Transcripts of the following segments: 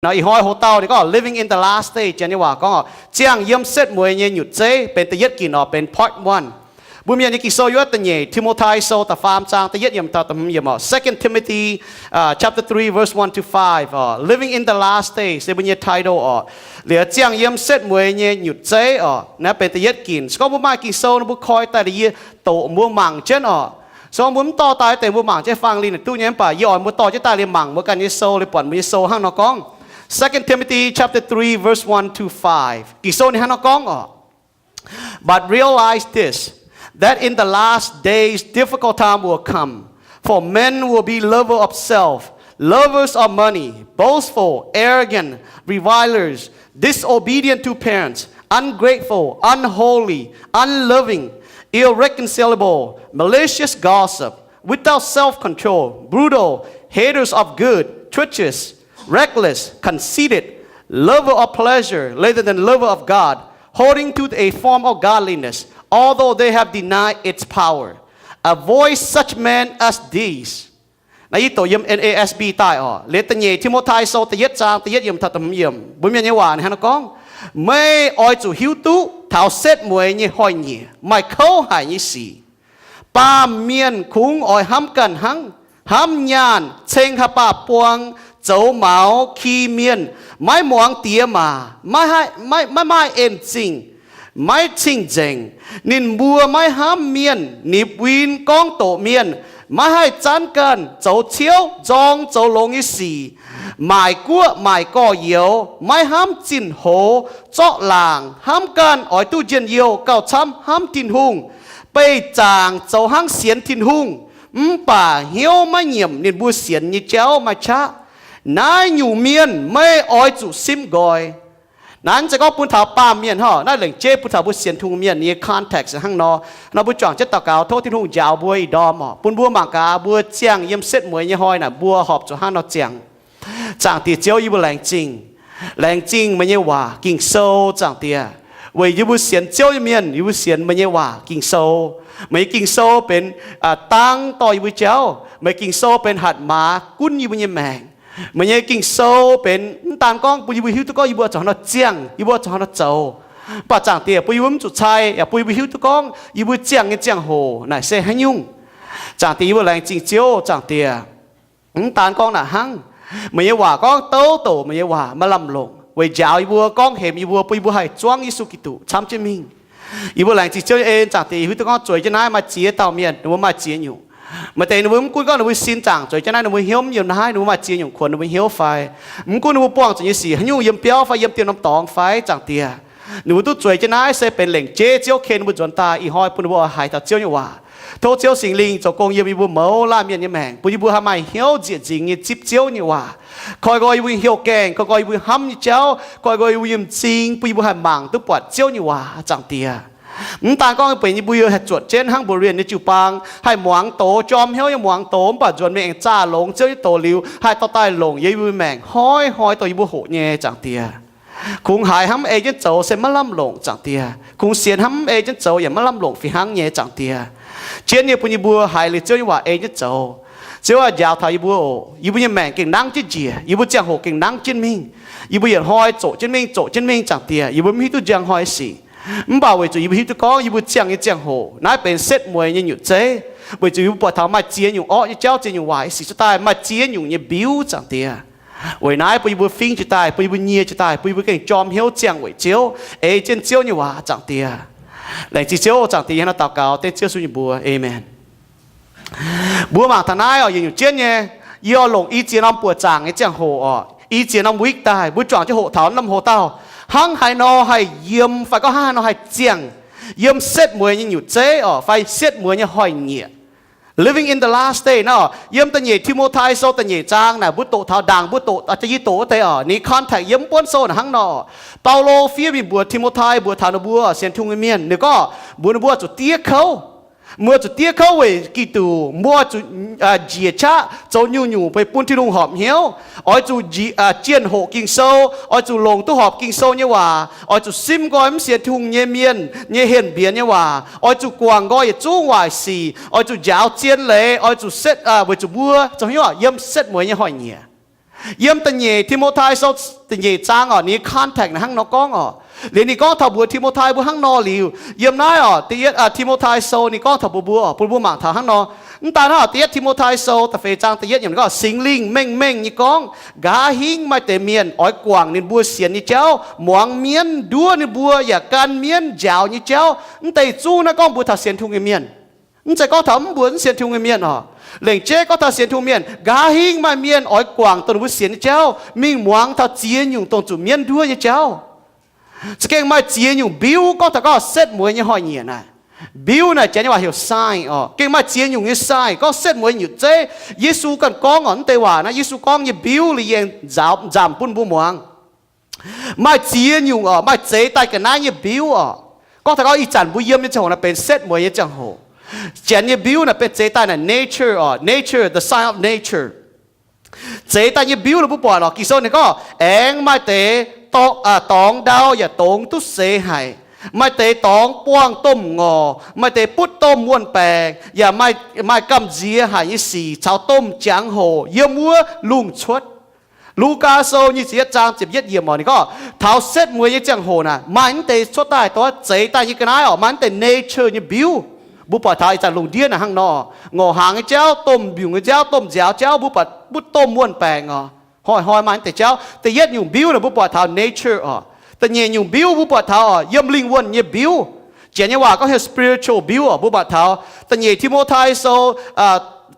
Nor ih hnoi hoc-dauh ninh gorngv living in the last day, Janx nyei waac gorngv oc, ziangh yiem setv mueiz nyei nyutc zeiv, benx da'yietv ginc oc, benx part one. Mbuo Mienh nyei Ging-Sou yiem wuov da'nyeic Timothy Sou da'faam zaang da'yietv yiemc taux da'hmz yiemc oc, Second Timothy chapter three verse one to five oc, living in the last days se mbuo nyei title oc. Liuz ziangh yiem setv mueiz nyei nyutc zeiv oc, naaiv benx da'yietv ginc. Se gorngv mbuo maaih Ging-Sou nor mbuo koi daaih liuz yie doqc mbuo mangc jienv oc. Se gorngv mbuo mv dorh daaih deix mbuo mangc jienv fangx liuz naaic duqv nyei, mv baac yie oix mbuo dorh jienv daaih liuz mangc mbuo ganh nyei sou, liuz buatc mbuo nyei sou hnangv nor gorngv. Second Timothy chapter three verse one to five, Ging-Sou ninh hnangv nor gorngv oc. But realize this, that in the last days difficult time will come. For men will be lovers of self, lovers of money, boastful, arrogant, revilers, disobedient to parents, ungrateful, unholy, unloving, irreconcilable, malicious gossip, without self-control, brutal, haters of good, treacherous, reckless, conceited, lover of pleasure rather than lover of God, holding to a form of godliness, although they have denied its power. Avoid such men as these. Naaiv yie doqc yiem N A S B daaih oc. Liuz da'nyeic Timothy Sou da'yietv zaang da'yietv yiemc taux da'hmz yiemc, mbuo Mienh nyei waac ninh hnangv nor gorngv, meih oix zuqc hiuv duqv taux setv mueiz nyei hnoi-nyieqc maaih kouv haic nyei sic. Baamh mienh kungx oix hnamv ganh hnangv, hnamv nyaanh, ceng haaix baah buang, zoux maux, ki mienh, maiv muangx diex maac, maiv maaih en-zingh, maiv cing-nzengc. Ninh mbuo maiv hnamv mienh, nipc win gorngv doqc mienh, maiv haih zanv ganh, zoux ciouv, nzorng zoux longx nyei sic, maaic guoqv maaic gorx-youz, maiv hnamv zinh hoz, zorqv laangc, hnamv ganh oix duqv njien-youh gauh camv hnamv Tin-Hungh, beih zaangc zoux hnangv sienx Tin-Hungh, mv baac hnyouv maiv nyiemc ninh mbuo sienx nyei jauv maaih qaqv. Naaiv nyungc mienh meih oix zuqc simv nqoi. Naaiv mv zeiz gorngv bun taux baamh mienh hnangv, naaiv lengc jeiv bun taux mbuo sienx Tin-Hungh mienh nyei context hnangv nor. Nor mbuo juangc jienv daux gaux tov Tin-Hungh njaaux mbuo ih ndorm oc, bun mbuo mangc gaax mbuo ziangh yiem setv mueiz nyei hnoi naaic mbuo horpc zuqc hnangv nor ziangh. Zaangc Diex Ziouv, yie mbuo laengz zingh, laengz zingh meih nyei waac Ging-Sou, Zaangc Diex. Weic yie mbuo sienx Ziouv nyei mienh, yie mbuo sienx meih nyei waac Ging-Sou. Meih nyei Ging-Sou benx dangv dorh yie mbuo jauv. Meih Ging-Sou benx hatc maaz gunv yie mbuo nyei maengc. Meih nyei Ging-Sou benx mv daan gorngv bun yie mbuo hiuv duqv gorngv yie mbuo zuqc hnangv nor ziangh, yie mbuo zuqc hnangv nor zoux, mv baac Zaangc Diex bun yie mbuo mv zuqc cai, yaac bun yie mbuo hiuv duqv gorngv yie mbuo ziangh nyei ziangh hoc naaic se haaix nyungc. Zaangc Diex, yie mbuo laengz zingh Ziouv, Zaangc Diex. Mv daan gorngv naaic hnangv, meih nyei waac gorngv douc douc meih nyei waac maiv lamh longc weic njaaux yie mbuo, gorngv hemx yie mbuo, bun yie mbuo haih zuangv Yesu Giduc camv jienv mingh. Yie mbuo laengz zingh Ziouv nyei en, Zaangc Diex, yie hiuv duqv gorngv zueiz jienv naaiv maaih ziex dauh mienh, ninh mbuo maaih ziex nyungc. Maaih deix ninh mbuo mv gunv gorngv ninh mbuo sin Zaangc zueiz jienv naaiv, ninh mbuo hnyouv yiem naaiv, ninh mbuo maaih ziex nyungc kuonx ninh mbuo hnyouv fai, mv gunv ninh mbuo buangh zuqc nyei sic haaix nyungc yiem biauv fai yiem dien norm dorngx fai, Zaangc Diex, ninh mbuo duqv zueiz jienv naaiv se benx lengc jeiv Ziouv ken ninh mbuo nzuonx daaih. Ih hnoi bun ninh mbuo oix haiz taux Ziouv nyei waac. Tov Ziouv Singx Lingh zoux gong yiem yie mbuo mouz laanh mienh nyei maengc, bun yie mbuo haih maaih hnyouv nzieqc nzingx nyei zipv Ziouv nyei waac, koi nqoi yie mbuo nyei hnyouv gaengh, koi nqoi yie mbuo nyei hnamv nyei jauv, koi nqoi yie mbuo nyei m'zing, bun yie mbuo haih mangc duqv buatc Ziouv nyei waac, Zaangc Diex. Mv daan gorngv benx yie mbuo haih zuotc jienv hnangv mbuox mienh nyei jiu-baang, haih muangx doz, jorm hnyouv nyei muangx doz, mv baac nzuonx mingh aengx zaah longx Ziouv nyei doz liuz, haih dorh daaih longc yie mbuo maengc hnoi-hnoi dorh yie mbuo hoqc nyei, Zaangc Diex. Kungx haiz hnangv mv ei jienv zoux se maiv lamh longc, Zaangc Diex. Kungx sienx hnangv mv ei jienv zoux yaac maiv lamh longc fih hnangv nyei, Zaangc Diex. Jienv nyei bun yie mbuo haiz liuz Ziouv nyei waac ei jienv zoux. Ziouv aah, njaaux taux yie mbuo oc. Yie mbuo nyei maengc gengh nangv jienv njiec, yie mbuo ziangh hoc gengh nangv jienv mingh. Yie mbuo yietc hnoi zoqc jienv mingh, zoqc jienv mingh, Zaangc Diex. Yie mbuo mv hiuv duqv njang hnoi sic, mv baac weic zuqc yie mbuo hiuv duqv gorngv yie mbuo ziangh nyei ziangh hoc naaiv benx setv mueiz nyei nyutc zeiv, weic zuqc yie mbuo buatc taux maaih ziex nyungc orqv nyei jauv, ziex nyungc waaic sic cuotv daaih, maaih ziex nyungc nyei mbiuv, Zaangc Diex. Weic naaiv bun yie mbuo fingx jiez daaih, bun yie mbuo nyie jiez daaih, bun yie mbuo gengh jorm hnyouv ziangh weic Ziouv, ei jienv Ziouv nyei waac, Zaangc Diex. Laengz zingh Ziouv, Zaangc Diex, yie hnangv naaiv daux gaux dengv Ziouv Yesu nyei mbuox, aamen. Mbuo mangc taux naaiv oc, yietc nyungc jienv nyei, yie oix longc i ziex norm buoqc zaangc nyei ziangh hoc oc, i ziex norm week daaih, mbuo juangc jienv hoqc taux norm hoc-dauh, hnangv haaix nor haih yiem fai gorngv hnangv haaix nor haih ziangh yiem setv mueiz nyei nyutc zeiv oc, fai setv mueiz nyei hnoi-nyieqc. Living in the last day naaiv oc, yiem da'nyeic Ti^mo^tai Sou da'nyeic zaang naaic mbuo doqc taux ndaangc mbuo doqc, yie doqc wuov deix oc, ninh context yiem buonv sou naaic hnangv nor. Baulo fiev mingh mbuox Ti^mo^tai, mbuox taux ninh mbuo sienx Tin-Hungh nyei mienh, ninh gorngv mbuox ninh mbuo zuqc diev kouv. Mbuo zuqc diev kouv weic Giduc. Mbuo zuqc njiec qaqv zoux nyungc-nyungc bun Tin-Hungh horpc hnyouv. Oix zuqc jienh hoqc Ging-Sou, oix zuqc longc duqv horpc Ging-Sou nyei waac, oix zuqc simv nqoi mv sienx Tin-Hungh nyei mienh nyei henh mbienx nyei waac, oix zuqc guangc nqoi yietc zungv waaic sic, oix zuqc njaaux zien leiz, oix zuqc setv, weic zuqc mbuo zoux hnyouv yiem setv mueiz nyei hnoi-nyieqc. Yiem da'nyeic Ti^mo^tai Sou da'nyeic zaang oc, ninh nyei context naaiv hnangv nor gorngv oc. Liuz ninh gorngv taux mbuox Ti^mo^tai mbuo hnangv nor liuz, yiem naaiv oc, da'yietv Ti^mo^tai Sou ninh gorngv taux mbuo mbuo oc, bun mbuo mangc taux hnangv nor. Mv daan naaiv oc, da'yietv Ti^mo^tai Sou da'feix zaang da'yietv yiemc gorngv, Singx Lingh mengh mengh nyei gorngv, nqa'haav hingv maaih deix mienh oix guangc ninh mbuo sienx nyei jauv, muangx mienv nduov ninh mbuo, yaac gan mienv njaaux nyei jauv. Mv deix zungv naaiv gorngv mbuox taux sienx Tin-Hungh nyei mienh. Mv zeiz gorngv taux mv mbuox mv sienx Tin-Hungh nyei mienh oc. Lengc jeiv gorngv taux sienx Tin-Hungh mienh, nqa'haav hingv maaih mienh oix guangc dongh ninh mbuo sienx nyei jauv, mingh muangx taux ziex nyungc dongh zuqc mienv nduov nyei jauv. Za'gengh maaih ziex nyungc mbiuv, gorngv taux gorngv setv mueiz nyei hnoi-nyieqc naaic. Mbiuv naaic janx nyei waac heuc sign oc. Gengh maaih ziex nyungc nyei sign, gorngv setv mueiz nyutc zeiv. Yesu ganh gorngv oc, mv deix waac naaiv Yesu gorngv nyei mbiuv liuz yie aengx nzaaux nzamc bun mbuo muangx. Maaih ziex nyungc oc, maaih zeix daaih ga'naaiv nyei mbiuv oc. Gorngv taux gorngv ih zanc mbuo yiem nyei ziangh hoc naaic benx setv mueiz nyei ziangh hoc. Janx nyei mbiuv naaic benx zeix daaih naaic nature oc, nature, the sign of nature. Zeix daaih nyei mbiuv naaic mbuo buatc oc, Ging-Sou ninh gorngv aengx maaih deix dorngx ndau yaac dongz duqv seix haic. Maaih deix dorngx buangh domh ngorc, maaih deix butv domh wuon-baengc, yaac maaih gamh nziex haic nyei sic caux domh jangx-hoc yiem wuov lungh cuotv. Lugaa Sou nyic ziepc yietv zaang ziepc yietv yiemc oc, ninh gorngv taux setv mueiz nyei ziangh hoc naaic maaih mv deix cuotv daaih, dongh zeix daaih nyei ga'naaiv oc, maaih mv deix nature nyei mbiuv. Mbuo buatc taux ih zanc lungh ndiev naaic hnangv nor, ngorc hnaangx nyei jauv, domh mbiungc nyei jauv, domh nziaaux jauv, mbuo buatc butv domh wuon-baengc oc. Hnoi-hnoi maaih mv deix jauv. Da'yietv nyungc mbiuv naaic mbuo buatc taux nature oc. Da'nyeic nyungc mbiuv mbuo buatc taux oc, yiem lingh wuonh nyei mbiuv. Janx nyei waac gorngv heuc spiritual mbiuv oc. Mbuo buatc taux da'nyeic Ti^mo^tai Sou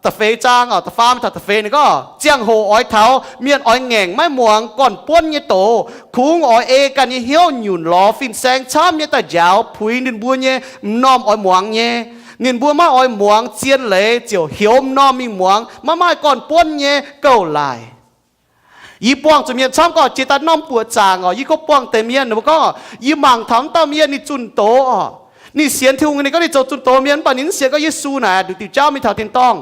da'feix zaang oc, da'faam taux da'feix ninh gorngv, ziangh hoc oix taux mienh oix ngaengc maiv muangx gorn-buonv nyei doz, kungx oix ei ganh nyei hnyouv nyunc lorz fin-saeng camv nyei daaih njaaux puix ninh mbuo nyei m'normh oix muangx nyei. Ninh mbuo maiv oix muangx zien leiz ziouc heuc m'normh mingh muangx maiv maaih gorn-buonv nyei gouv-laic. Yie buangh zuqc mienh camv gorngv jiex daaih norm buoqc zaangc oc, yie gorngv buangh deix mienh, ninh mbuo gorngv, yie mangc taux wuov dauh mienh ninh zunh doz oc. Ninh sienx Tin-Hungh, ninh gorngv ninh zoux zunh doz mienh, mv baac ninh mv sienx gorngv Yesu naaic nduqc diuh jauv mingh taux tin-dorngh.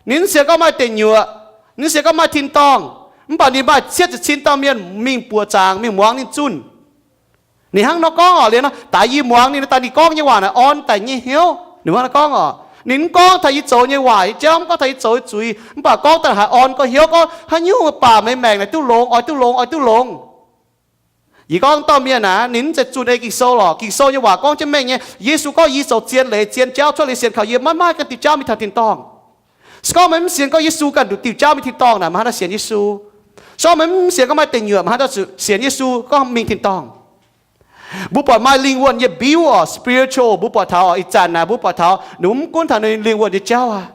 Ninh mv sienx gorngv maaih deic nyuoqc, ninh mv sienx gorngv maaih tin-dorngh. Mv baac ninh maaih cietv ziepc cin dauh mienh mingh buoqc zaangc mingh muangx ninh zunh. Ninh hnangv nor gorngv oc, liuz nor daaih yie muangx ninh daaih, ninh gorngv nyei waac naaic orn daaih nyei hnyouv. Ninh hnangv nor gorngv oc, ninh mv gorngv taux yie zoux nyei waac nyei jauv, mv gorngv taux yie zoux nyei zuiz, mv baac gorngv daaih haiz orn gorx hnyouv gorngv, haaix nyungc baac meih maengc naaic duqv longx, oix duqv longx, oix duqv longx. Yie gorngv dauh mienh naaic, ninh mv zeiz zunh ei Ging-Sou lorqc. Ging-Sou nyei waac gorngv jienv mengh nyei, Yesu gorngv, yie zoux zien leiz zien jauv cuotv liuz sienx kaux yie maiv maaih ganh diuh jauv mingh taux tin-dorngh. Se gorngv meih mv sienx gorngv Yesu ganh nduqc diuh jauv mingh tin-dorngh naaic, meih hnangv haaix nor sienx Yesu? Se gorngv meih mv sienx gorngv maaih deic nyuoqc, meih hnangv haaix nor zuqc sienx Yesu gorngv mingh tin-dorngh? Mbuo buatc maaih lingh wuonh nyei mbiuv oc, spiritual, mbuo buatc taux oc, ih zanc naaic mbuo buatc taux ninh mv gunv taux ninh lingh wuonh nyei jauv aqv.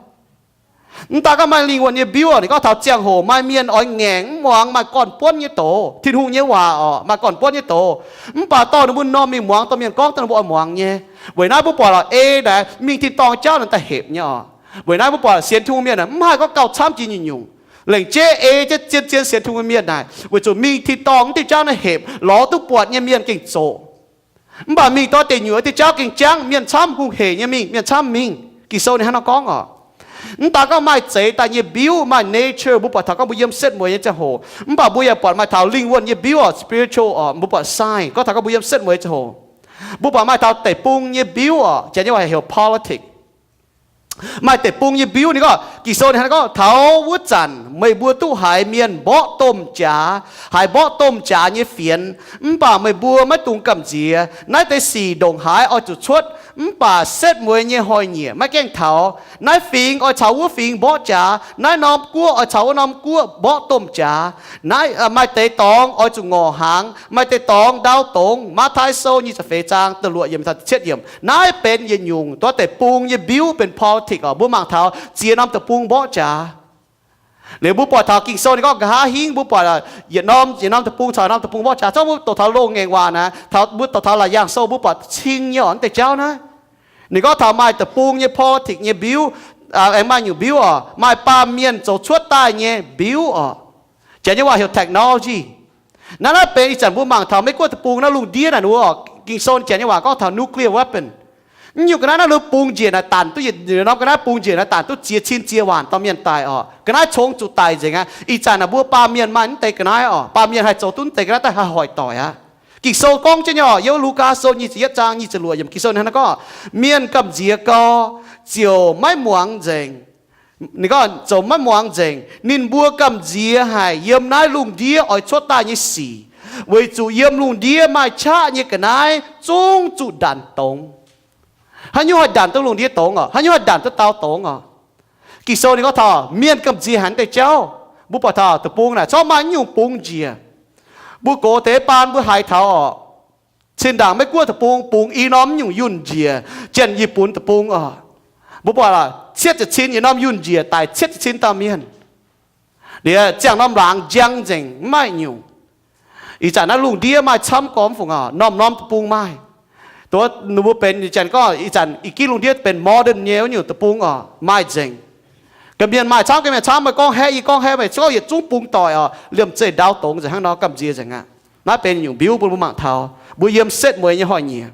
Mv daan gorngv maaih lingh wuonh nyei mbiuv oc, ninh gorngv taux ziangh hoc maaih mienh oix ngaengc mv muangx maaih gorn-buonv nyei doz, Tin-Hungh nyei waac oc, maaih gorn-buonv nyei doz. Mv baac dorh ninh mbuo m'normh mingh muangx, dorh mienh gorngv daaih ninh mbuo oix muangx nyei. Weic naaiv mbuo buatc oc, ei naaic mingh tin-dorngh jauv naaic daaih hepc nyei oc. Weic naaiv mbuo buatc sienx Tin-Hungh mienh naaic mv haih gorngv gauh camv jiex nyungc-nyungc. Lengc jeiv ei jienv zien-zien sienx Tin-Hungh mienh naaic, weic zuqc mingh tin-dorngh mv diuh jauv naaiv hepc, lorz duqv buatc nyei mienh gengh zoqc. Mv baac mingh dorh deic nyuoqc diuh jauv gengh jangv, mienh camv hungh heic nyei mingh, mienh camv mingh. Ging-Sou ninh hnangv nor gorngv oc. Mv daan gorngv maaih zeix daaih nyei mbiuv, maaih nature, mbuo buatc taux gorngv mbuo yiem setv mueiz nyei ziangh hoc, mv baac mbuo yaac buatc maaih taux lingh wuonh nyei mbiuv oc, spiritual oc, mbuo buatc sign, gorngv taux gorngv mbuo yiem setv mueiz nyei ziangh hoc. Mbuo buatc maaih taux deic-bung nyei mbiuv oc, janx nyei waac heuc politics. Maaih deic-bung nyei mbiuv ninh gorngv, Ging-Sou ninh hnangv nor gorngv, taux wuov zanc meih mbuo duqv haiz mienh mborqv domh jaax, haiz mborqv domh jaax nyei fienx, mv baac meih mbuo maiv dungx gamh nziex. Naaiv deix sic ndongc haaix oix zuqc cuotv, mv baac setv mueiz nyei hnoi-nyieqc maiv gaengh taux. Naaiv fingx oix caux wuov fingx mborqv jaax, naaiv norm guoqv oix caux wuov norm guoqv mborqv domh jaax. Naaiv maaih deix dorngx oix zuqc ngorc hnaangx, maaih deix dorngx ndau dongz. Matv^taai Sou nyic ziepc feix zaang da'luoqc yiemc taux cietv yiemc. Naaiv benx yietc nyungc dongh deic-bung nyei mbiuv, benx politics oc. Mbuo mangc taux ziex norm deic-bung mborqv jaax. Liuz mbuo buatc taux Ging-Sou ninh gorngv nqa'haav hingv mbuo buatc yietc norm, yietc norm deic-bung caux norm deic-bung mborqv jaax. Zorqv mbuo doqc taux loz-ngaengc waac naaic, taux mbuo doqc taux Laauc Yaangh Sou mbuo buatc cing nyei oc, mv deix jauv naaiv. Ninh gorngv taux maaih deic-bung nyei politics nyei mbiuv, aengx maaih nyungc mbiuv oc, maaih baamh mienh zoux cuotv daaih nyei mbiuv oc. Janx nyei waac heuc technology. Naaiv, naaiv benx ih zanc mbuo mangc taux Meiv-Guoqv deic-bung naaiv lungh ndiev naaic, ninh mbuo Ging-Sou janx nyei waac gorngv taux nuclear weapon. Mv nyungc ga'naaiv naaiv lui bung njiec naaic danc duqv, yietc norm ga'naaiv bung njiec naaic danc duqv ziex cin ziex waanc dauh mienh daic oc. Ga'naaiv congx zuqc daic nzengc aqv. Ih zanc naaic mbuo baamh mienh maaih mv deix ga'naaiv oc, baamh mienh haih zoux duqv mv deix ga'naaiv daaih haih hoic doic aqv. Ging-Sou gorngv jienv nyei oc, yiem Lugaa Sou nyic ziepc yietv zaang nyic ziepc luoqc yiemc Ging-Sou hnangv naaiv gorngv, mienh gamh nziex gau, ziouc maiv muangx nzengc. ninh gorngv zoux maiv muangx nzengc. Ninh mbuo gamh nziex haic yiem naaiv lungh ndiev oix cuotv daaih nyei sic, weic zuqc yiem lungh ndiev maaih qaqv nyei ga'naaiv zungv zuqc ndanc dongz. Haaix nyungc haih ndanc duqv lungh ndiev dongz oc? Haaix nyungc haih ndanc duqv dau dongz oc? Ging-Sou ninh gorngv taux mienh gamh nziex haic deix jauv. Mbuo buatc taux deic-bung naaic corc maaih nyungc bungx njiec. Mbuo gox deix baan mbuo haiz taux oc, cin-ndaangc Meiv-Guoqv deic-bung bungx i norm nyungc yunh njiec, Janx-Yipv Bun deic-bung oc. Mbuo buatc cietv ziepc cin yietc norm yunh njiec daic cietv ziepc cin dauh mienh. Liuz ziangh norm laangz njang nzengc, mv maaih nyungc. Ih zanc naaiv lungh ndiev maaih camv gormx fungc oc, norm-norm deic-bung maaih. Dongh ninh mbuo benx, janx gorngv ih zanc i gitv lungh ndiev benx modern nyei wuov nyungc deic-bung oc, maaih nzengc. Ga'mienh maaih camv, ga'mienh camv, meih gorngv haeqv, yie gorngv haeqv, meih gorngv yietc zungv bungx doic oc, liemh zeih ndau dongz nzengc hnangv nor, gamh nziex nzengc aqv. Naaiv benx nyungc mbiuv bun mbuo mangc taux. Mbuo yiem setv mueiz nyei hnoi-nyieqc.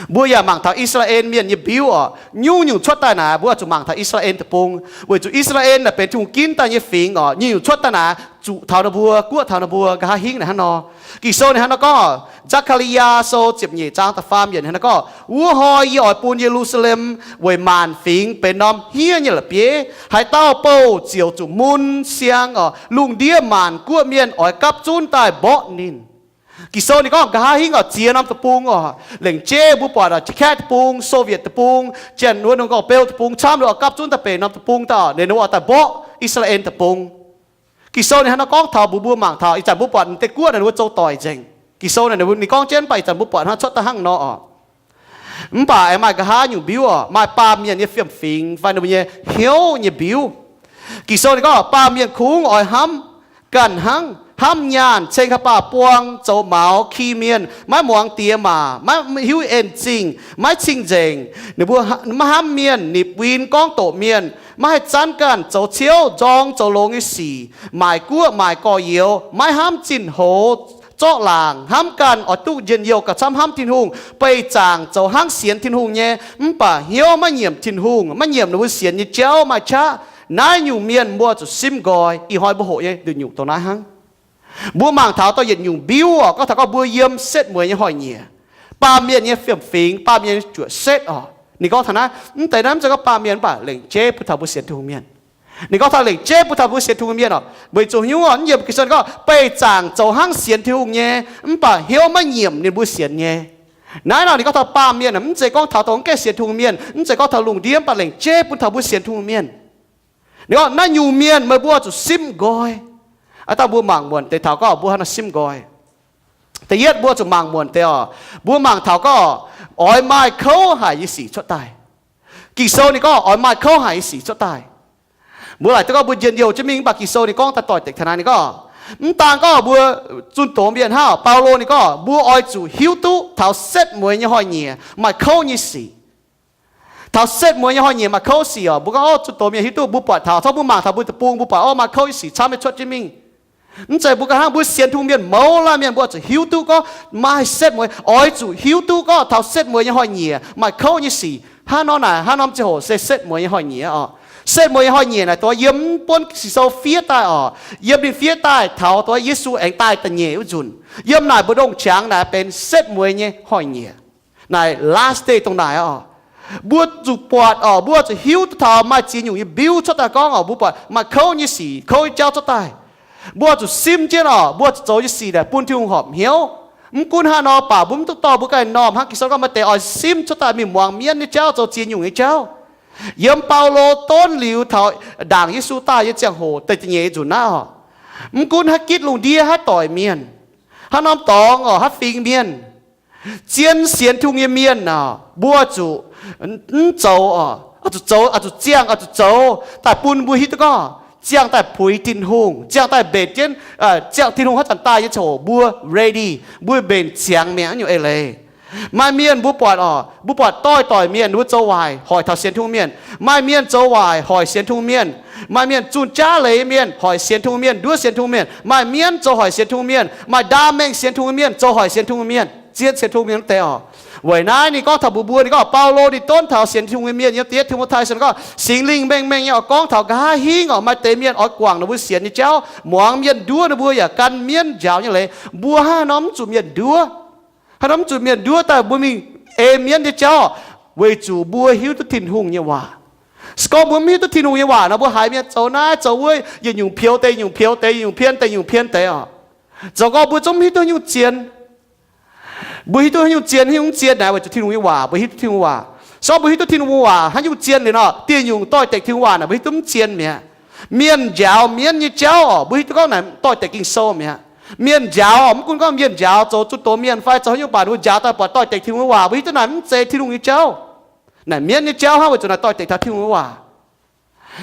Mbuo yaac mangc taux I^saa^laa^en Mienh nyei mbiuv oc. Nyungc-nyungc cuotv daaih naaic, mbuo oix zuqc mangc taux I^saa^laa^en Deic-Bung, weic zuqc I^saa^laa^en naaic benx Tin-Hungh ginv daaih nyei fingx oc. Nyungc-nyungc cuotv daaih naaic, zuqc taux ninh mbuo, guoqv taux ninh mbuo, nqa'haav hingv naaic hnangv nor. Ging-Sou ninh hnangv nor gorngv oc, Saa^kaa^li^yaa Sou ziepc nyeic zaang da'faam yiemc hnangv nor gorngv, Wuov hnoi yie oix bun Ye^lu^saa^lem weic maanc fingx benx norm hniev nyei la'bieiv. Haaix dauh bouh ziouc zuqc mun siang oc. Lungh ndiev maanc guoqv mienh oix gapv zunv daaih mborqv ninh. Ging-Sou ninh gorngv nqa'haav hingv oc, ziex norm deic-bung oc. Lengc jeiv mbuo buatc oc, Jakaeqv Deic-Bung, Soviet Deic-Bung, Janx wuov norm gorngv Beu Deic-Bung, camv oix gapv zunv daaih benx norm deic-bung daaih oc, ninh mbuo oix daaih mborqv I^saa^laa^en Deic-Bung. Ging-Sou ninh hnangv nor gorngv taux mbuox mbuo mangc taux, ih zanc mbuo buatc deix guoqv naaic ninh mbuo zoux doic nzengc. Ging-Sou naaic ninh gorngv jienv, mv baac ih zanc mbuo buatc hnangv cuotv daaih hnangv nor oc. Mv baac aengx maaih nqa'haav nyungc mbiuv oc, maaih baamh mienh nyei fiem-fingx fai ninh mbuo nyei hnyouv nyei mbiuv. Ging-Sou ninh gorngv baamh mienh kungx oix hnamv ganh hnangv, hnamv nyaanh, ceng haaix baac buang, zoux maux, ki mienh, maiv muangx diex maac, maiv hiuv en zingh, maiv cing-nzengc. Ninh mbuo maiv hnamv mienh, nipc win gorngv doqc mienh, maiv haih zanv ganh, zoux ciouv, nzorng zoux longx nyei sic, maaic guoqv maaic gorx-youz, maiv hnamv zinh hoz, zorqv laangc, hnamv ganh oix duqv njien-youh gauh camv hnamv Tin-Hungh, beih zaangc zoux hnangv sienx Tin-Hungh nyei, mv baac hnyouv maiv nyiemc Tin-Hungh, maiv nyiemc ninh mbuo sienx nyei jauv maaih qaqv. Naaiv nyungc mienh mbuo zuqc simv nqoi. Ih hnoi mbuo hoqc nyei nduqc nyungc dongh naaiv hnangv. Mbuo mangc taux dorh yietc nyungc mbiuv oc, gorngv taux gorngv mbuo yiem setv mueiz nyei hnoi-nyieqc, baamh mienh nyei fiem-fingx, baamh mienh nyei juoqc setv oc. Ninh gorngv taux naaiv, mv deix naaiv mv zeiz gorngv baamh mienh, mv baac lengc jeiv bun taux mbuo sienx Tin-Hungh mienh. Ninh gorngv taux lengc jeiv bun taux mbuo sienx Tin-Hungh mienh oc, weic zuqc nyungc oc, mv nyiemc Ging-Sou gorngv beih zaangc zoux hnangv sienx Tin-Hungh nyei, mv baac hnyouv maiv nyiemc ninh mbuo sienx nyei. Naaiv nor ninh gorngv taux baamh mienh, mv zeiz gorngv taux dongh mv gaengh sienx Tin-Hungh mienh, mv zeiz gorngv taux lungh ndiev, mv baac lengc jeiv bun taux mbuo sienx Tin-Hungh mienh. Ninh gorngv naaiv nyungc mienh meih mbuo zuqc simv nqoi. Aa, dangh mbuo mangc muonc deix taux gorngv mbuo haaix nor simv nqoi. Da'yietv mbuo zuqc mangc muonc deix oc, mbuo mangc taux gorngv oix maaih kouv haic nyei sic cuotv daaih. Ging-Sou ninh gorngv oix maaih kouv haic nyei sic cuotv daaih. Mbuo laaic duqv gorngv mbuo njien-youh jienv mingh, mv baac Ging-Sou ninh gorngv daaih doix-dekc taux naaiv, ninh gorngv, mv daan gorngv mbuo zunh doz mienh hnangv, Baulo ninh gorngv mbuo oix zuqc hiuv duqv taux setv mueiz nyei hnoi-nyieqc maaih kouv nyei sic. Taux setv mueiz nyei hnoi-nyieqc maaih kouv sic oc. Mbuo gorngv, o, zunh doz mienh hiuv duqv, mbuo buatc taux, taux mbuo mangc taux mbuo deic-bung, mbuo buatc, o, maaih kouv nyei sic camv nyei cuotv jienv mingh. Mv zeiz mbuo ganh hnangv, mbuo sienx Tin-Hungh mienh mouz laanh mienh mbuo zuqc hiuv duqv gorngv maaih setv mueiz, oix zuqc hiuv duqv gorngv taux setv mueiz nyei hnoi-nyieqc maaih kouv nyei sic. Hnangv nor naaic, hnangv norm ziangh hoc se setv mueiz nyei hnoi-nyieqc oc. Setv mueiz nyei hnoi-nyieqc naaic dongh yiem mv buonv Ging-Sou fiev daaih oc, yiem ninh fiev daaih taux dongh Yesu aengx daaih da'nyeic wuov nzunc. Yiem naaic mbu'ndongx qangx naaic benx setv mueiz nyei hnoi-nyieqc. Naaic last day dongh naaic oc. Mbuo zuqc buatc oc, mbuo zuqc hiuv duqv taux maaih ziex nyungc nyei mbiuv cuotv daaih gorngv oc, mbuo buatc maaih kouv nyei sic, kouv nyei jauv cuotv daaih. Mbuo zuqc simv jienv oc, mbuo zuqc zoux nyei sic naaic bun Tin-Hungh horpc hnyouv. Mv gunv hnangv nor baac mbuo mv duqv dorh mbuo ganh norm hnangv Ging-Sou gorngv maaih deix oix simv cuotv daaih mingh muangx mienv nyei jauv, zoux ziex nyungc nyei jauv. Yiem Baulo donv liuz taux ndaangc Yesu daaih nyei ziangh hoc deix da'nyeic nzunc naaiv oc. Mv gunv haaix gitv lungh ndiev haaix doic mienh, haaix norm dorngx oc, haaix fingx mienh, zien sienx Tin-Hungh nyei mienh oc, mbuo zuqc mv zoux oc, oix zuqc zoux, oix zuqc ziangh, oix zuqc zoux daaih bun mbuo hiuv duqv gorngv ziangh daaih puix Tin-Hungh, ziangh daaih mbenc jienv, ziangh Tin-Hungh haaix zanc daaih nyei ziangh hoc mbuo ready, mbuo mbenc ziangx mi'aqv nyungc eix leiz. Maaih mienh mbuo buatc oc, mbuo buatc doix-doic mienh mbuo zoux waaic hoic taux sienx Tin-Hungh mienh. Maaih mienh zoux waaic hoic sienx Tin-Hungh mienh. Maaih mienh zunh jaav leiz mienh hoic sienx Tin-Hungh mienh, nduov sienx Tin-Hungh mienh. Maaih mienv zoux hoic sienx Tin-Hungh mienh. Maaih ndaam mengh sienx Tin-Hungh mienh zoux hoic sienx Tin-Hungh mienh, zien sienx Tin-Hungh mienh wuov deix oc. Weic naaiv ninh gorngv taux mbuox mbuo, ninh gorngv Baulo ninh donv taux sienx Tin-Hungh nyei mienh yiem da'yietv Ti^mo^tai sou gorngv Singx Lingh mengh mengh nyei oix gorngv taux nqa'haav hingv oc, maaih deix mienh oix guangc ninh mbuo sienx nyei jauv, muangx mienh nduov ninh mbuo yaac gan mienv njaaux nyei leiz. Mbuo hnangv haaix nor mv zuqc mienh nduov? Hnangv haaix nor mv zuqc mienh nduov daaih mbuo mingh ei mienv nyei jauv? Weic zuqc mbuo hiuv duqv Tin-Hungh nyei waac. Se gorngv mbuo mv hiuv duqv Tin-Hungh nyei waac nor, mbuo haiz mienh zoux naaiv zoux wuov, yietc nyungc pioux deix nyungc, pioux deix nyungc, pienv deix nyungc, pienv deix oc. Zoux gorngv mbuo zungv mv hiuv duqv nyungc zien. Mbuo hiuv duqv nyungc zien, hiuv duqv mv zien naaic weic zuqc Tin-Hungh nyei waac, mbuo hiuv duqv Tin-Hungh waac. Se gorngv mbuo hiuv duqv Tin-Hungh waac hnangv nyungc zien liuz nor, dieh nyungc doix-dekc Tin-Hungh waac naaic mbuo hiuv duqv mv zien mi'aqv. Mienh njaaux mienv nyei jauv oc, mbuo hiuv duqv gorngv naaic doix-dekc Ging-Sou mi'aqv. Mienh njaaux oc, mv gunv gorngv mienh njaaux zoux zunh doz mienh fai zoux haaix nyungc baac ninh mbuo njaaux daaih buatc doix-dekc Tin-Hungh nyei waac, mbuo hiuv duqv naaic mv zeiz Tin-Hungh nyei jauv. Naaic mienv nyei jauv hnangv weic zuqc naaic doix-dekc taux Tin-Hungh nyei waac.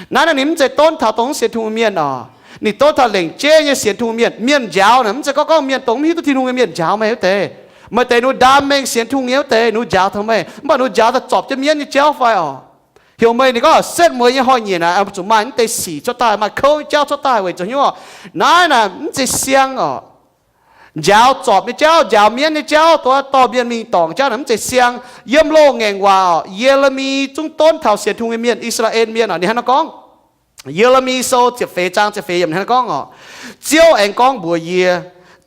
Naaiv naaic ninh mv zeiz donv taux dongh mv sienx Tin-Hungh mienh oc. Ninh donv taux lengc jeiv nyei sienx Tin-Hungh mienh. Mienh njaaux naaic mv zeiz gorngv gorngv mienh dongh mv hiuv duqv Tin-Hungh nyei mienh njaaux meih wuov deix. Maaih deix ninh mbuo ndaam mengh sienx Tin-Hungh nyei wuov deix, ninh mbuo njaaux taux meih, mv baac ninh mbuo njaaux daaih zorpc jienv mienv nyei jauv fai oc. Heuc meih ninh gorngv setv mueiz nyei hnoi-nyieqc naaic zuqc maaih mv deix sic cuotv daaih, maaih kouv nyei jauv cuotv daaih weic zuqc hnyouv. Naaiv naaic mv zeiz siang oc. Njaaux zorpc nyei jauv, njaaux mienv nyei jauv, dorh mienh mingh dorngc jauv naaic mv zeiz siang. Yiem loz-ngaengc waac oc, Ye^le^mi zungv donv taux sienx Tin-Hungh nyei mienh, I^saa^laa^en Mienh oc, ninh hnangv naaiv gorngv. Ye^le^mi Sou ziepc feix zaang ziepc feix yiemc hnangv naaiv gorngv oc, Ziouv aengx gorngv mbuox yie,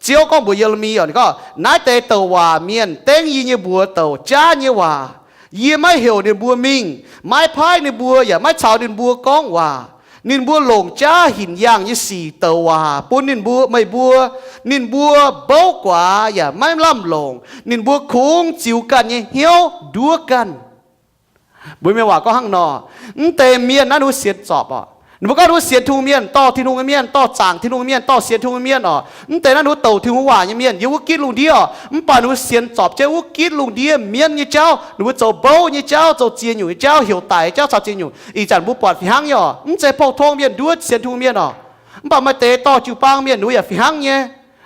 Ziouv gorngv mbuox Ye^le^mi oc, ninh gorngv, naaiv deix douc waac mienh dengv yie nyei mbuox douc jaav nyei waac. Yie maiv heuc ninh mbuo mingh, maiv paaiv ninh mbuo, yaac maiv caux ninh mbuo gorngv waac. Ninh mbuo longc jaav hinc yaangh nyei sic douc waac bun ninh mbuo, meih mbuo. Ninh mbuo mbouv guaax yaac maiv lamh longc. Ninh mbuo kungx ziux ganh nyei hnyouv nduov ganh. Mbuo mienh waac gorngv hnangv nor, mv deix mienh naaiv ninh mbuo sienx zorpc oc. Ninh mbuo gorngv ninh mbuo sienx Tin-Hungh mienh, dorh Tin-Hungh nyei mienh, dorh zaangc Tin-Hungh mienh, dorh sienx Tin-Hungh mienh oc. Mv deix naaiv ninh mbuo douc Tin-Hungh waac nyei mienh yiem wuov gitv lungh ndiev oc. Mv baac ninh mbuo sienx zorpc jienv wuov gitv lungh ndiev mienv nyei jauv, ninh mbuo zoux mbouv nyei jauv, zoux ziex nyungc nyei jauv, heuc daic nyei jauv caux ziex nyungc. Ih zanc mbuo buatc fih hnangv nyei oc. Mv zeiz pou-tong mienh nduov sienx Tin-Hungh mienh oc. Mv baac maaih deix dorh jiu-baang mienh ninh mbuo yaac fih hnangv nyei.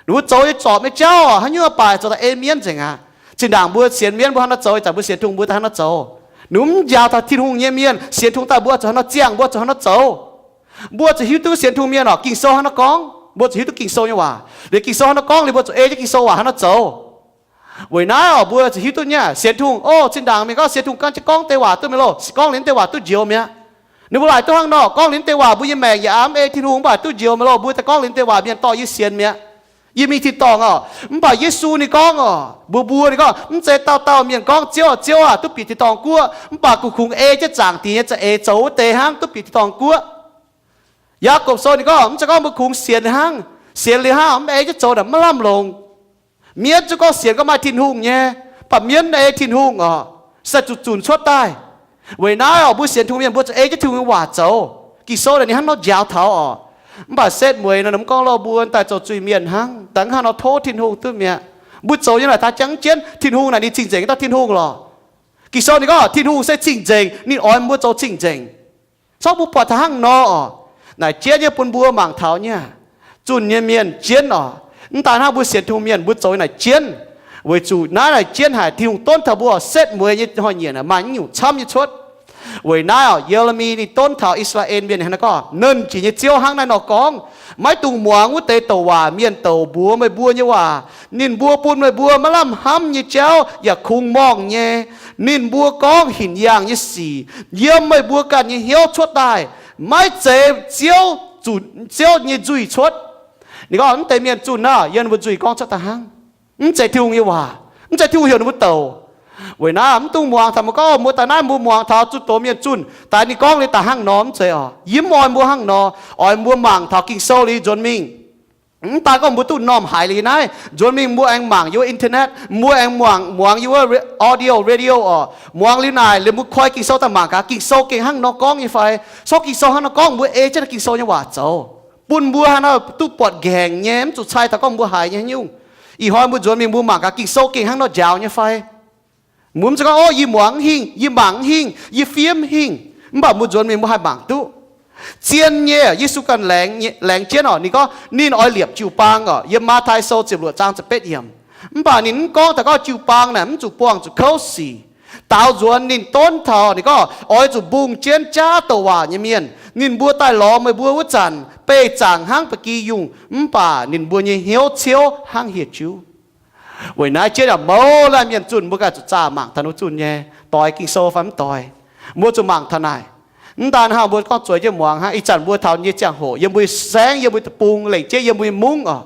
Ninh mbuo zoux nyei zorpc nyei jauv oc, haaix nyungc baac zoux daaih ei mienv nzengc aqv. Zinh ndaangc mbuo sienx mienv mbuo hnangv naaiv zoux, ih zanc mbuo sienx Tin-Hungh mbuo daaih hnangv naaiv zoux. Ninh mbuo mv njaaux taux Tin-Hungh nyei mienh, sienx Tin-Hungh daaih mbuo zuqc hnangv naaiv ziangh, mbuo zuqc hnangv naaiv zoux. Mbuo zuqc hiuv duqv sienx Tin-Hungh mienh oc, Ging-Sou hnangv naaiv gorngv, mbuo zuqc hiuv duqv Ging-Sou nyei waac. Liuz Ging-Sou hnangv naaiv gorngv liuz mbuo zuqc ei jienv Ging-Sou waac hnangv naaiv zoux. Weic naaiv oc, mbuo zuqc hiuv duqv nyei aqv. Sienx Tin-Hungh, o, zinh ndaangc mienh gorngv sienx Tin-Hungh gan jienv gorngv deix waac duqv meih loh, gorngv liuz deix waac duqv njoux mi'aqv. Ninh mbuo laaic duqv hnangv nor, gorngv liuz deix waac mbuo nyei maengc yaac aav mv ei Tin-Hungh, mv baac duqv njoux meih loh, mbuo daaih gorngv liuz deix waac mienh dorh yie sienx mi'aqv. Yie mingh tin-dorngh oc. Mv baac Yesu ninh gorngv oc, mbuox mbuo ninh gorngv, mv zeiz dauh dauh mienh gorngv, Ziouv aah, Ziouv aah, duqv bieqc tin-dorngh guoqv, mv baac kungx kungx ei jienv zaangc Diex nyei za'eix zoux wuov deix hnangv duqv bieqc tin-dorngh guoqv. Yaagorpc Sou ninh gorngv, mv zeiz gorngv mbuo kungx sienx liuz hnangv, sienx liuz hnangv mv ei jienv zoux naaic maiv lamh longc. Mienv zungv gorngv sienx gorngv maaih Tin-Hungh nyei, mv baac mienv ei Tin-Hungh oc, se zuqc zunc cuotv daaih. Weic naaiv oc, mbuo sienx Tin-Hungh mienh mbuo zuqc ei jienv Tin-Hungh nyei waac zoux. Ging-Sou naaic ninh hnangv nor njaaux taux oc. Mv baac setv mueiz nor, mv gorngv lorh mbuo daaih zoux zuiz-mienh hnangv, daaih hnangv nor tov Tin-Hungh duqv mi'aqv. Mbuo zoux nyei naaic taux jangv jienv Tin-Hungh naaic ninh cing-nzengc dauh Tin-Hungh lorqc. Ging-Sou ninh gorngv Tin-Hungh se cing-nzengc, ninh oix mbuo zoux cing-nzengc. Corc mbuo buatc taux hnangv nor oc. Naaic jienv nyei bun mbuo mangc taux nyei aqv. Zunh nyei mienh jienv oc. Mv daan hnangv mbuo sienx Tin-Hungh mienh mbuo zoux naaic jienv, weic zuqc naaiv naaic jienv haic Tin-Hungh donv taux mbuo oc, setv mueiz nyei hnoi-nyieqc maaih nyungc camv nyei cuotv. Weic naaiv oc, Ye^le^mi ninh donv taux I^saa^laa^en Mienh hnangv naaiv gorngv, Nernh Jiex nyei Ziouv hnangv naaiv nor gorngv, maiv dungx muangx wuov deix douc waac mienh douc mbuox meih mbuo nyei waac. Ninh mbuo bun meih mbuo maiv lamh hnamv nyei jauv yaac kungx morngh nyei. Ninh mbuo gorngv hinc yaangh nyei sic yiem meih mbuo ganh nyei hnyouv cuotv daaih, maiv zeiz Ziouv, zuqc Ziouv nyei nzuih cuotv. Ninh gorngv mv deix mienh zunh naaiv yiem ninh mbuo nzuih gorngv cuotv daaih hnangv. Mv zeiz Tin-Hungh nyei waac. Mv zeiz Tin-Hungh heuc ninh mbuo douc. Weic naaiv mv dungx muangx taux mbuo gorngv, mbuo daaih naaiv mbuo muangx taux zunh doz mienh zunh daaih ninh gorngv liuz daaih hnangv nor, mv zeiz oc. Yie mv oix mbuo hnangv nor. Oix mbuo mangc taux Ging-Sou liuz nzuonx mingh. Mv daan gorngv mbuo duqv m'normh haiz liuz naaiv, nzuonx mingh mbuo aengx mangc yiem wuov internet, mbuo aengx muangx, muangx yiem wuov audio, radio oc. Muangx liuz naaic, liuz mbuo koi Ging-Sou daaih mangc gaax, Ging-Sou gengh hnangv nor gorngv nyei fai? Corc Ging-Sou hnangv nor gorngv, mbuo ei jienv Ging-Sou nyei waac zoux, bun mbuo hnangv nor duqv buatc nqaengc nyei, mv zuqc cai taux gorngv mbuo haiz nyei haaix nyungc. Ih hnoi mbuo nzuonx mingh mbuo mangc gaax Ging-Sou gengh hnangv nor njaaux nyei fai. Mbuo mv zeiz gorngv, o, yie muangx mv hingh, yie mangc mv hingh, yie fiev mv hingh. Mv baac mbuo nzuonx mingh mbuo haih mangc duqv. Zien nyei, Yesu ganh laengz jienv oc, ninh gorngv ninh oix liepc jiu-baang oc, yiem Matv^tai Sou ziepc luoqc zaang ziepc betv yiemc. Mv baac ninh mv gorngv daaih gorngv jiu-baang naaic mv zuqc buangh zuqc kouv sic. Daaux nzuonx ninh donv taux ninh gorngv oix zuqc mbungh jienv jaav douc waac nyei mienh. Ninh mbuo daaih lorz meih mbuo wuov zanc, beih zaangc hnangv ba'gi yungh, mv baac ninh mbuo nyei hnyouv ciouv hnangv hieh juv. Weic naaiv jienv yaac mouz laanh mienh zunh, mbuo ganh zuqc zaah mangc taux ninh mbuo zunh nyei, doix Ging-Sou fai mv doix. Mbuo zuqc mangc taux naaic. Mv daan hnangv mbuo gorngv zueiz jienv muangx hnangv, ih zanc mbuo taux nyei ziangh hoc yiem mbuo nyei saengv, yiem mbuo nyei deic-bung, lengc jeiv yiem mbuo nyei mungv oc,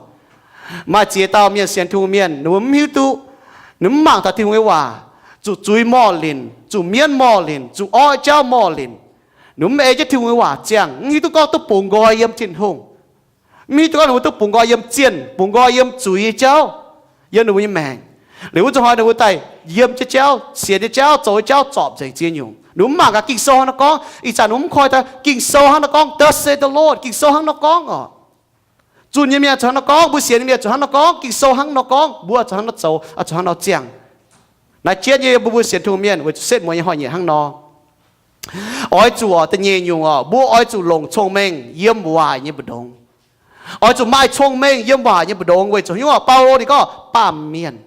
maaih ziex dauh mienh sienx Tin-Hungh mienh, ninh mbuo mv hiuv duqv, ninh mv mangc taux Tin-Hungh nyei waac, zuqc zuiz morh linc, zuqc mienv morh linc, zuqc orqv jauv morh linc. Ninh mv ei jienv Tin-Hungh nyei waac ziangh, mv hiuv duqv gorngv duqv bungx nqoi yiem Tin-Hungh. Mv hiuv duqv gorngv ninh mbuo duqv bungx nqoi yiem zienh, bungx nqoi yiem zuiz nyei jauv, yiem ninh mbuo nyei maengc. Liuz wuov zanc hnoi ninh mbuo daaih yiem jienv jauv, sienx nyei jauv, zoux nyei jauv zorpc nzengc ziex nyungc. Ninh mbuo mv mangc gaax Ging-Sou hnangv nor gorngv. Ih zanc ninh mbuo mv koi daaih Ging-Sou hnangv nor gorngv, Thus saith the Lord, Ging-Sou hnangv nor gorngv oc. Zunh nyei mienh zuqc hnangv nor gorngv, mbuo sienx nyei mienh zuqc hnangv nor gorngv, Ging-Sou hnangv nor gorngv, mbuo zuqc hnangv nor zoux, zuqc hnangv nor ziangh. Naaiv jienv nyei mbuo, mbuo sienx Tin-Hungh mienh weic zuqc setv mueiz nyei hnoi-nyieqc hnangv nor, oix zuqc, da'nyeic nyungc oc, mbuo oix zuqc longc cong-mengh yiem waaic nyei mbu'ndongx. Oix zuqc maaih cong-mengh yiem waaic nyei mbu'ndongx weic zuqc haaix nyungc? Baulo ninh gorngv baamh mienh,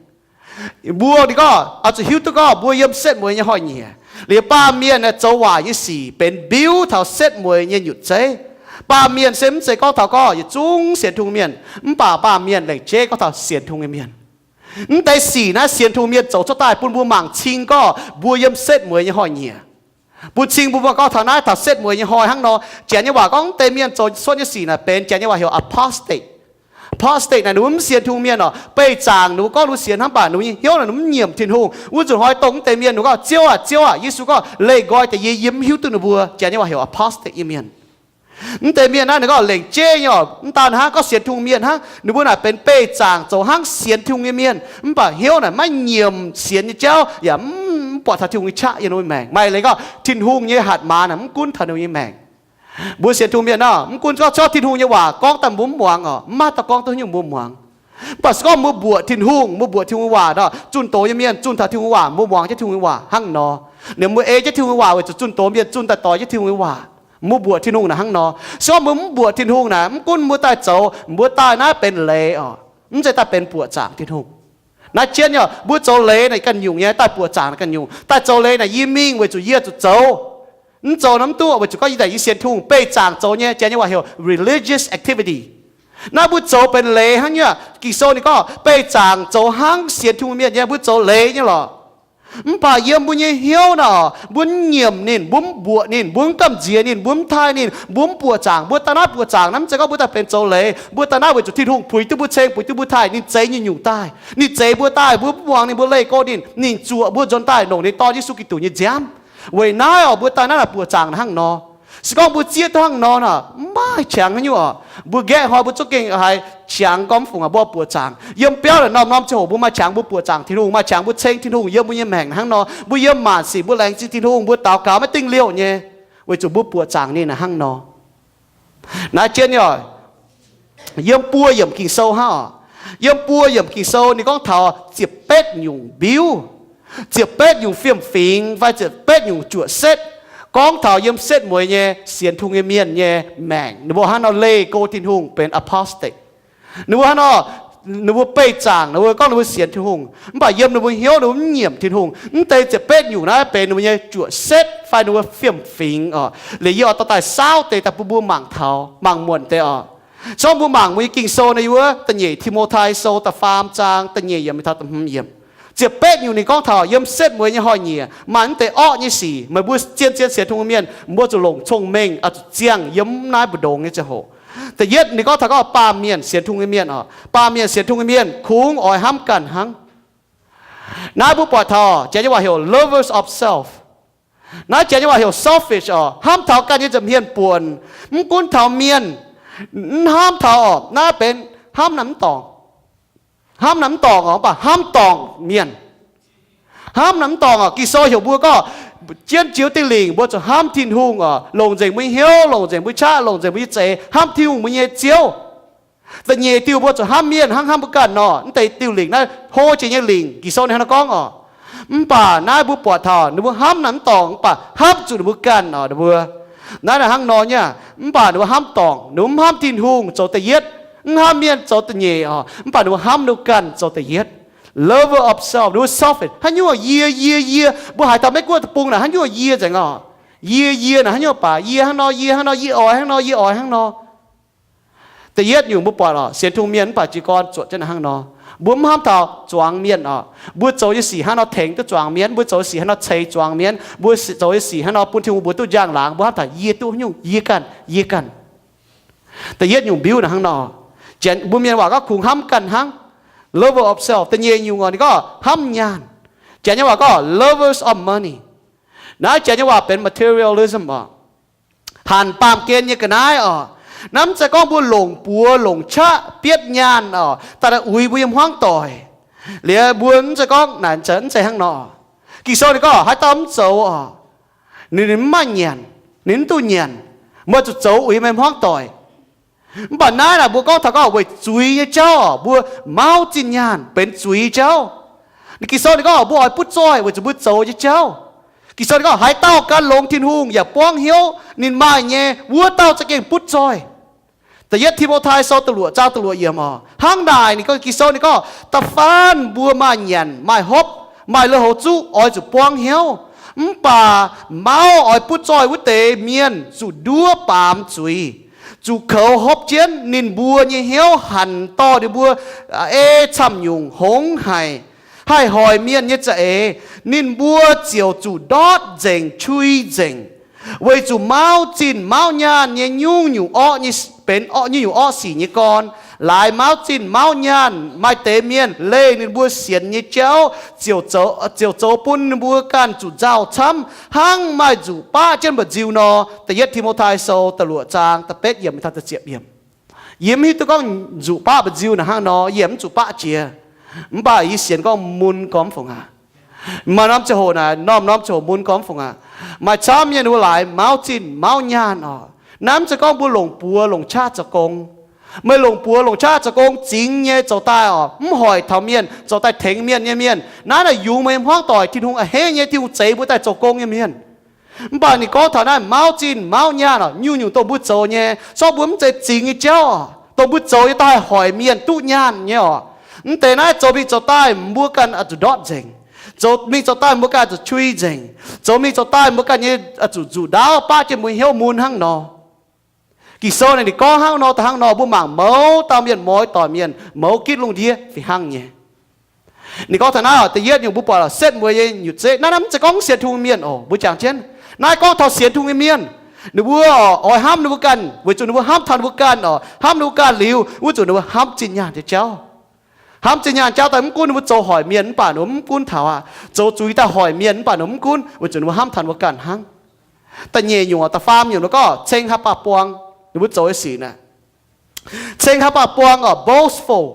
mbuo ninh gorngv oix zuqc hiuv duqv gorngv mbuo yiem setv mueiz nyei hnoi-nyieqc. Liuz baamh mienh zoux waaic nyei sic benx mbiuv taux setv mueiz nyei nyutc zeiv. Baamh mienh se mv zeiz gorngv taux gorngv yietc zungv sienx Tin-Hungh mienh, mv baac baamh mienh lengc jeiv gorngv taux sienx Tin-Hungh nyei mienh. Mv deix sic naaiv sienx Tin-Hungh mienh zoux cuotv daaih bun mbuo mangc cing gorngv mbuo yiem setv mueiz nyei hnoi-nyieqc. Bun cing mbuo mangc gorngv taux naaiv taux setv mueiz nyei hnoi hnangv nor, Janx nyei waac gorngv mv deix mienh zoux cuotv nyei sic naaic benx, Janx nyei waac heuc apostate. Apostate naaic ninh mbuo mv sienx Tin-Hungh mienh oc. Beih zaangc ninh mbuo gorngv ninh mbuo sienx hnangv, mv baac ninh mbuo nyei hnyouv naaic ninh mbuo mv nyiemc Tin-Hungh. Wuov nzunc hnoi dongh mv deix mienh ninh gorngv, Ziouv aac, Ziouv aac, Yesu gorngv, leih nqoi daaih yie, yie mv hiuv duqv ninh mbuo. Janx nyei waac heuc apostate nyei mienh. Mv deix mienh naaiv ninh gorngv lengc jeiv nyei oc, mv daan hnangv gorngv sienx Tin-Hungh mienh hnangv, ninh mbuo naaic benx beih zaangc zoux hnangv sienx Tin-Hungh nyei mienh, mv baac hnyouv naaic maiv nyiemc sienx nyei jauv yaac mv buatc taux Tin-Hungh nyei qaqv yiem ninh mbuo maengc. Maaih leiz gorngv Tin-Hungh nyei hatc maaz naaic mv gunv taux ninh mbuo nyei maengc. Mbuo sienx Tin-Hungh mienh nor, mv gunv gorngv Tin-Hungh nyei waac gorngv daaih mbuo mv muangx oc, mv maaih dauh gorngv duqv nyungc mbuo muangx. Mv baac se gorngv mbuo mbuoqc Tin-Hungh, mbuo mbuoqc Tin-Hungh waac nor, zunh doz nyei mienh zunh taux Tin-Hungh waac, mbuo muangx jienv Tin-Hungh nyei waac hnangv nor. Ninh mbuo ei jienv Tin-Hungh nyei waac weic zuqc zunh doz mienh zunh daaih doix jienv Tin-Hungh nyei waac. Mbuo mbuoqc Tin-Hungh naaic hnangv nor. Se gorngv mbuo mv mbuoqc Tin-Hungh naaic, mv gunv mbuo daaih zoux, mbuo daaih naaiv benx leiz oc, mv zeiz daaih benx buoqc zaangc Tin-Hungh. Naaiv jienv nyei, mbuo zoux leiz naaic ganh nyungc nyei, daaih buoqc zaangc naaic ganh nyungc. Daaih zoux leiz naaic yie mingh weic zuqc yie zuqc zoux. Mv zoux nor mv duqv weic zuqc gorngv yie daaih yie sienx Tin-Hungh, beih zaangc zoux nyei, Janx nyei waac heuc religious activity. Naaiv mbuo zoux benx leiz hnangv nyei. Ging-Sou ninh gorngv beih zaangc zoux hnangv sienx Tin-Hungh mienh nyei, mbuo zoux leiz nyei lorqc. Mv baac yiem mbuo nyei hnyouv nor, mbuo mv nyiemc ninh, mbuo mv mbuoqc ninh, mbuo mv gamh nziex ninh, mbuo mv taaih ninh, mbuo mv buoqc zaangc. Mbuo daaih naaiv buoqc zaangc naaiv mv zeiz gorngv mbuo daaih benx zoux leiz. Mbuo daaih naaiv weic zuqc Tin-Hungh puix duqv mbuo ceng, puix duqv mbuo taaih, ninh zeix nyei nyungc daaih. Ninh zeix mbuo daaih, mbuo mv muangx ninh, mbuo leih go ninh, ninh zuoqc mbuo nzuonx daaih longc ninh Dorn Yesu Giduc nyei nziaamv. Weic naaiv oc, mbuo daaih naaiv naaic buoqc zaangc hnangv nor. Se gorngv mbuo zieqv duqv hnangv nor nor, mv maaih qangx haaix nyungc oc. Mbuo nqaeqv hnoi mbuo zungv gengh haiz qangx gormx fungc aqv, mbuo buoqc zaangc. Yiem biauv naaic norm-norm ziangh hoc mbuo maaih qangx mbuo buoqc zaangc Tin-Hungh, maaih qangx mbuo ceng Tin-Hungh yiem mbuo nyei maengc hnangv nor. Mbuo yiem maanc sic mbuo laengz zingh Tin-Hungh, mbuo daux gaux maiv dingh liouh nyei, weic zuqc mbuo buoqc zaangc ninh hnangv nor. Naaiv jienv nyei oc, yiem buo yiemc Ging-Sou hnangv oc. Yiem buo yiemc Ging-Sou ninh gorngv taux ziepc betv nyungc mbiuv, ziepc betv nyungc fiem-fingx fai ziepc betv nyungc juoqc setv, gorngv taux yiem setv mueiz nyei sienx Tin-Hungh nyei mienh nyei maengc, ninh mbuo hnangv nor leih go Tin-Hungh benx apostate. Ninh mbuo hnangv nor, ninh mbuo beih zaangc, ninh mbuo gorngv ninh mbuo sienx Tin-Hungh, mv baac yiem ninh mbuo hnyouv ninh mbuo mv nyiemc Tin-Hungh. Mv deix ziepc betv nyungc naaiv benx ninh mbuo nyei juoqc setv fai ninh mbuo fiem-fingx oc. Liuz yie oix dorh daaih saauv deix daaih bun mbuo mangc taux, mangc muonc deix oc. Se gorngv mbuo mangc mbuo nyei Ging-Sou nor, yiem wuov da'nyeic Ti^mo^tai Sou da'faam zaang da'nyeic yiemc taux da'hmz yiemc, ziepc betv nyungc ninh gorngv taux yiem setv mueiz nyei hnoi-nyieqc maaih mv deix orqv nyei sic. Meih mbuo zien-zien sienx Tin-Hungh mienh, mbuo zuqc longc cong-mengh, oix zuqc ziangh yiem naaiv mbu'ndongx nyei ziangh hoc. Da'yietv ninh gorngv taux gorngv baamh mienh sienx Tin-Hungh nyei mienh oc. Baamh mienh sienx Tin-Hungh nyei mienh kungx oix hnamv ganh hnangv. Naaiv mbuo buatc taux Janx nyei waac heuc lovers of self. Naaiv Janx nyei waac heuc selfish oc, hnamv taux ganh nyei nza'hmien buonc, mv gunv taux mienh, mv hnamv taux oc, naaiv benx hnamv naaiv mv dorngc. Hnamv naaiv mv dorngc oc, mv baac hnamv dorngc mienh. Hnamv naaiv mv dorngc oc. Ging-Sou heuc mbuo gorngv, jienv jiex diuh lingc mbuo zuqc hnamv Tin-Hungh oc, longc nzengc mbuo nyei hnyouv, longc nzengc mbuo nyei qaqv, longc nzengc mbuo nyei za'eix, hnamv Tin-Hungh mbuo nyei Ziouv. Da'nyeic diuh mbuo zuqc hnamv mienh hnangv hnamv mbuo ganh nor. Mv deix diuh lingc naaiv hlo jiex nyei lingc, Ging-Sou ninh hnangv nor gorngv oc. Mv baac naaiv mbuo buatc taux ninh mbuo hnamv naaiv mv dorngc, mv baac hnamv zuqc ninh mbuo ganh oc, ninh mbuo. Naaiv naaic hnangv nor nyei, mv baac ninh mbuo hnamv dorngc, ninh mbuo mv hnamv Tin-Hungh zoux da'yietv, mv hnamv mienh zoux da'nyeic oc, mv baac ninh mbuo hnamv ninh mbuo ganh zoux da'yietv. Lover of self, ninh mbuo selfish, haaix nyungc yie, yie, yie. Mbuo haiz taux Meiv Guoqv deic-bung naaic haaix nyungc yie nzengc oc. Yie, yie naaic haaix nyungc baac yie hnangv nor, yie hnangv nor, yie oix hnangv nor, yie oix hnangv nor. Da'yietv nyungc mbuo buatc oc, sienx Tin-Hungh mienh mv baac jiez gorn zuotc jienv naaic hnangv nor. Mbuo mv hnamv taux zuangx mienh oc. Mbuo zoux nyei sic hnangv nor tengx duqv zuangx mienh, mbuo zoux nyei sic hnangv nor ceix zuangx mienh, mbuo zoux nyei sic hnangv nor bun Tin-Hungh mbuox duqv njang-laangc, mbuo hnamv taux yie duqv nyungc yie ganh, yie ganh. Da'yietv nyungc mbiuv naaic hnangv nor. Janx mbuo mienh waac gorngv kungx hnamv ganh hnangv, lover of self. Da'nyeic nyungc oc, ninh gorngv hnamv nyaanh. Janx nyei waac gorngv lovers of money. Naaiv Janx nyei waac benx materialism oc. Hanc baamh gen nyei ga'naaiv oc. Naaiv mv zeiz gorngv mbuo longc buoz longc qaqv bietv nyaanh oc, daaih uix mbuo nyei hmuangv doic. Liuz mbuo mv zeiz gorngv naaic, mv zeiz hnangv nor. Ging-Sou ninh gorngv haaix dauh mv zoux oc, ninh mv maaih nyanc, ninh mv duqv nyanc. Meih zuqc zoux uix meih hmuangv doic. Mv baac naaiv naaic mbuo gorngv taux gorngv weic zuiz nyei jauv oc, mbuo mauv zinh nyaanh benx zuiz nyei jauv. Ging-Sou ninh gorngv mbuo oix butv zoih weic zuqc mbuo zoux nyei jauv. Ging-Sou ninh gorngv haaix dauh gan longx Tin-Hungh yaac buangv hnyouv ninh maaih nyei, wuov dauh za'gengh butv zoih. Da'yietv Ti^mo^tai Sou da'luoqc zaang da'luoqc yiemc oc. Hnangv naaic ninh gorngv, Ging-Sou ninh gorngv da'faanh mbuo maaih nyanc, maaih hopv, maaih lui-houx zuqv, oix zuqc buangv hnyouv. Mv baac mauv oix butv zoih wuov deix mienh zuqc nduov baamz zuiz, zuqc koux hopv jienv ninh mbuo nyei hnyouv hanc dorh ninh mbuo ei camv-nyungc hongx haic, haih hoic mienh nyei za'eix. Ninh mbuo ziouc zuqc ndortv nzengc, qui nzengc, weic zuqc mauv zinh mauv nyaanh nyei nyungc-nyungc orqv nyei, benx orqv, nyungc-nyungc orqv sic nyei gorn. Laaix mauv zinh mauv nyaanh maaih deix mienh leih ninh mbuo sienx nyei jauv ziouc zoux, ziouc zoux bun ninh mbuo ganh zuqc nzauh camv hnangv maaih nzuqc baqv jienv mba'nziu nor. Da'yietv Ti^mo^tai Sou da'luoqc zaang da'betv yiemc taux da'ziepc yiemc. Yie mv hiuv duqv gorngv nzuqc baqv mba'nziu naaic hnangv nor, yie mv zuqc baqv jiex. Mv baac yie sienx gorngv mun gormx fungc aqv. Maaih norm ziangh hoc naaic, norm-norm ziangh hoc mun gormx fungc aqv. Maaih camv mienh wuov laaix mauv zinh mauv nyaanh oc. Naaiv mv zeiz gorngv mbuo longc buoz longc qaqv zoux gong. Meih longc buoz longc qaqv zoux gong zingx nyei zoux daaih oc, mv hoic taux mienh, zoux daaih tengx mienh nyei mienh, naaiv naaic yungz meih nyei hmuangv doic. Tin-Hungh a'hneiv nyei, Tin-Hungh zeix mbuo daaih zoux gong nyei mienh. Mv baac ninh gorngv taux naaiv mauv zinh mauv nyaanh oc, nyungc-nyungc dongh mbuo zoux nyei, sortv mbuo mv zeiz zingx nyei jauv oc, dongh mbuo zoux nyei daaih haih hoic mienh duqv nyaanh nyei oc. Mv deix naaiv zoux mingh zoux daaih mbuo ganh oix zuqc ndortv nzengc. Zoux mingh zoux daaih mbuo ganh oix zuqc qui nzengc. Zoux mingh zoux daaih mbuo ganh nyei oix zuqc nzuqc ndaauv baqv jienv mbuo hnyouv mun hnangv nor. Ging-Sou naaic ninh gorngv hnangv nor daaih hnangv nor, mbuo mangc mouz dauh mienh, mouz doic mienh, mouz gitv lungh ndiev fih hnangv nyei. Ninh gorngv taux naaiv oc, da'yietv nyungc mbuo buatc oc, setv mueiz nyei nyutc zeiv. Naaiv, naaiv mv zeiz gorngv sienx Tin-Hungh mienh oc, mbuo jangx jienv. Naaiv gorngv taux sienx Tin-Hungh nyei mienh. Ninh mbuo oix hnamv ninh mbuo ganh weic zuqc ninh mbuo hnamv taux ninh mbuo ganh oc, hnamv ninh mbuo ganh liuz, wuov zuqc ninh mbuo hnamv zinh nyaanh nyei jauv. Hnamv zinh nyaanh jauv daaih mv gunv ninh mbuo zoux hoic mienh mv baac ninh mbuo mv gunv taux aqv. Zoux zuiz daaih hoic mienh mv baac ninh mbuo mv gunv, weic zuqc ninh mbuo hnamv taux ninh mbuo ganh hnangv. Da'nyeic nyungc, da'faam nyungc ninh gorngv ceng haaix baac buang ninh mbuo zoux nyei sic naaic. Ceng haaix baac buang oc, boastful.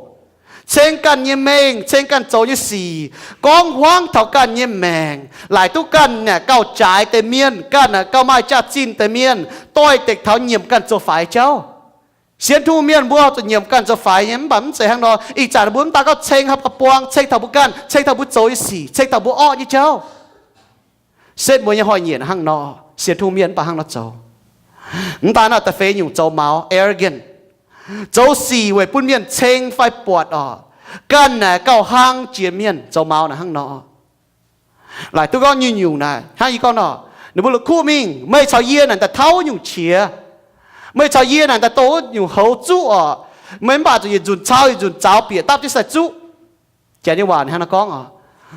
Ceng ganh nyei mengh, ceng ganh zoux nyei sic, gorngv huaangv taux ganh nyei maengc, laaic duqv ganh naaic gauh jaaix deix mienh, ganh naaic gauh maaih jaax-zinh deix mienh, doix-dekc taux nyiemc ganh zoux faix jauv. Sienx Tin-Hungh mienh mbuo zuqc nyiemc ganh zoux faix nyei, mv baac mv zeiz hnangv nor. Ih zanc mbuo mv daan gorngv ceng haaix baac buang, ceng taux mbuo ganh, ceng taux mbuo zoux nyei sic, ceng taux mbuo orqv nyei jauv. Setv mueiz nyei hnoi-nyieqc hnangv nor, sienx Tin-Hungh mienh mv baac hnangv nor zoux. Mv daan naaic, da'feix nyungc zoux maux, arrogant. Zoux sic weic bun mienh ceng fai buatc oc, ganh naaic gauh hlang jiex mienh, zoux maux naaic hnangv nor. Laaic duqv gorngv nyungc-nyungc naaic hnangv yie gorngv nor, ninh mbuo la'kuqv mingh, meih caux yie naaic daaih tauv nyungc qiex, meih caux yie naaic daaih dongh wuov nyungc houx zuqv oc. Meih mv baac zuqc yietc nzunc cau yietc nzunc zaux bieqc dapv jienv sai zuqv. Janx nyei waac hnangv naaiv gorngv oc.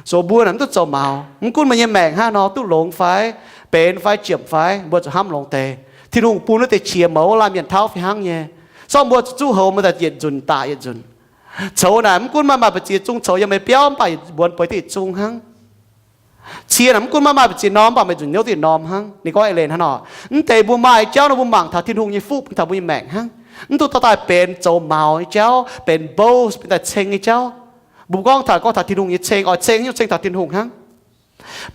So mbuo naaic mv duqv zoux maux, mv gunv meih nyei maengc hnangv nor duqv longx fai benx fai jiepc fai, mbuo zuqc hnamv longx deix. Tin-Hungh bun wuov deix qiex mouz laanh mienh tauv fih hnangv nyei. Sortv mbuo zuqc zuqv houx, mbuo daaih yietc nzunc daaih yietc nzunc. Coux naaic mv gunv maaih maaih mbu'ziex zungv coux yiem meih biauv, mv baac mbuonx bueix duqv yietc zungv hnangv. Cie naaic mv gunv maaih maaih mbu'ziex norm, mv baac meih nzunc hnyouv duqv yietc norm hnangv. Ninh gorngv eix leiz hnangv nor. Mv deix mbuo maaih jauv nor mbuo mangc taux Tin-Hungh nyei fuqv bun taux mbuo nyei maengc hnangv. Mv dungx dorh daaih benx zoux maux nyei jauv, benx boast, benx daaih ceng nyei jauv. Mbuo gorngv taux, gorngv taux Tin-Hungh nyei ceng, oix ceng nyungc ceng taux Tin-Hungh hnangv.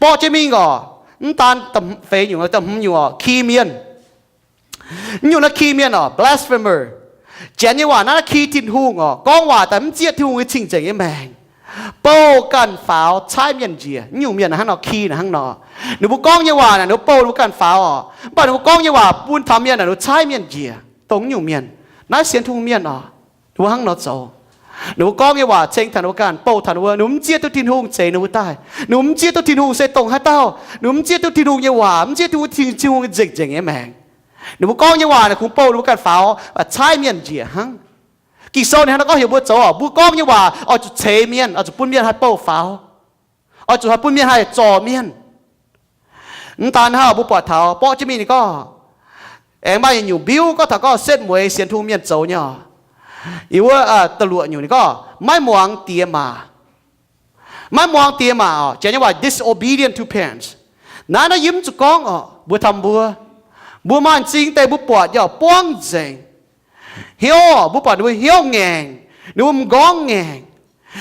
Borqv jienv mingh oc, mv daan da'feix nyungc, da'hmz nyungc oc, ki mienh. Nyungc naaiv ki mienh oc, blasphemer. Janx nyei waac naaiv, naaiv ki Tin-Hungh oc, gorngv waac daaih mv zieqv Tin-Hungh nyei cing-nzengc nyei maengc. Bouh ganh faaux, caaiv mienh njiec. Nyungc mienh naaic hnangv nor, ki naaic hnangv nor. Ninh mbuo gorngv nyei waac naaic ninh mbuo bouh ninh mbuo ganh faaux oc, mv baac ninh mbuo gorngv nyei waac bun taux mienh naaic ninh mbuo caaiv mienh njiec. Dongh nyungc mienh naaiv sienx Tin-Hungh mienh oc, ninh mbuo hnangv nor zoux. Ninh mbuo gorngv nyei waac ceng taux ninh mbuo ganh, bouh taux ninh mbuo. Ninh mbuo mv zieqv duqv Tin-Hungh zeix ninh mbuo daaih. Ninh mbuo mv zieqv duqv Tin-Hungh se dongh haaix dauh. Ninh mbuo mv zieqv duqv Tin-Hungh nyei waac, mv zieqv duqv Tin-Hungh nyei nzengc nzengc nyei maengc. Ninh mbuo gorngv nyei waac naaic kungx bouh ninh mbuo ganh faaux, caaiv mienh njiec hnangv. Ging-Sou ninh hnangv naaiv gorngv heuc mbuo zoux oc, mbuo gorngv nyei waac oix zuqc ceix mienh, oix zuqc bun mienh haih bouh faaux, oix zuqc haih bun mienh haih zorc mienh. Mv daan hnangv, mbuo buatc taux borqv jienv mingh ninh gorngv, aengx maaih yietc nyungc mbiuv gorngv taux gorngv setv mueiz sienx Tin-Hungh mienh zoux nyei oc. Yie wuov da'luoqc nyungc ninh gorngv maiv muangx diex maac. Maiv muangx diex maac oc, Janx nyei waac disobedient to parents. Naaiv naaiv yie mv zuqc gorngv oc, mbuo taux mbuo Mbuo maaih m'zing deix mbuo buatc yaac buangv nzengc. Hnyouv, mbuo buatc ninh mbuo hnyouv ngaengc, ninh mbuo m'nqorngv ngaengc.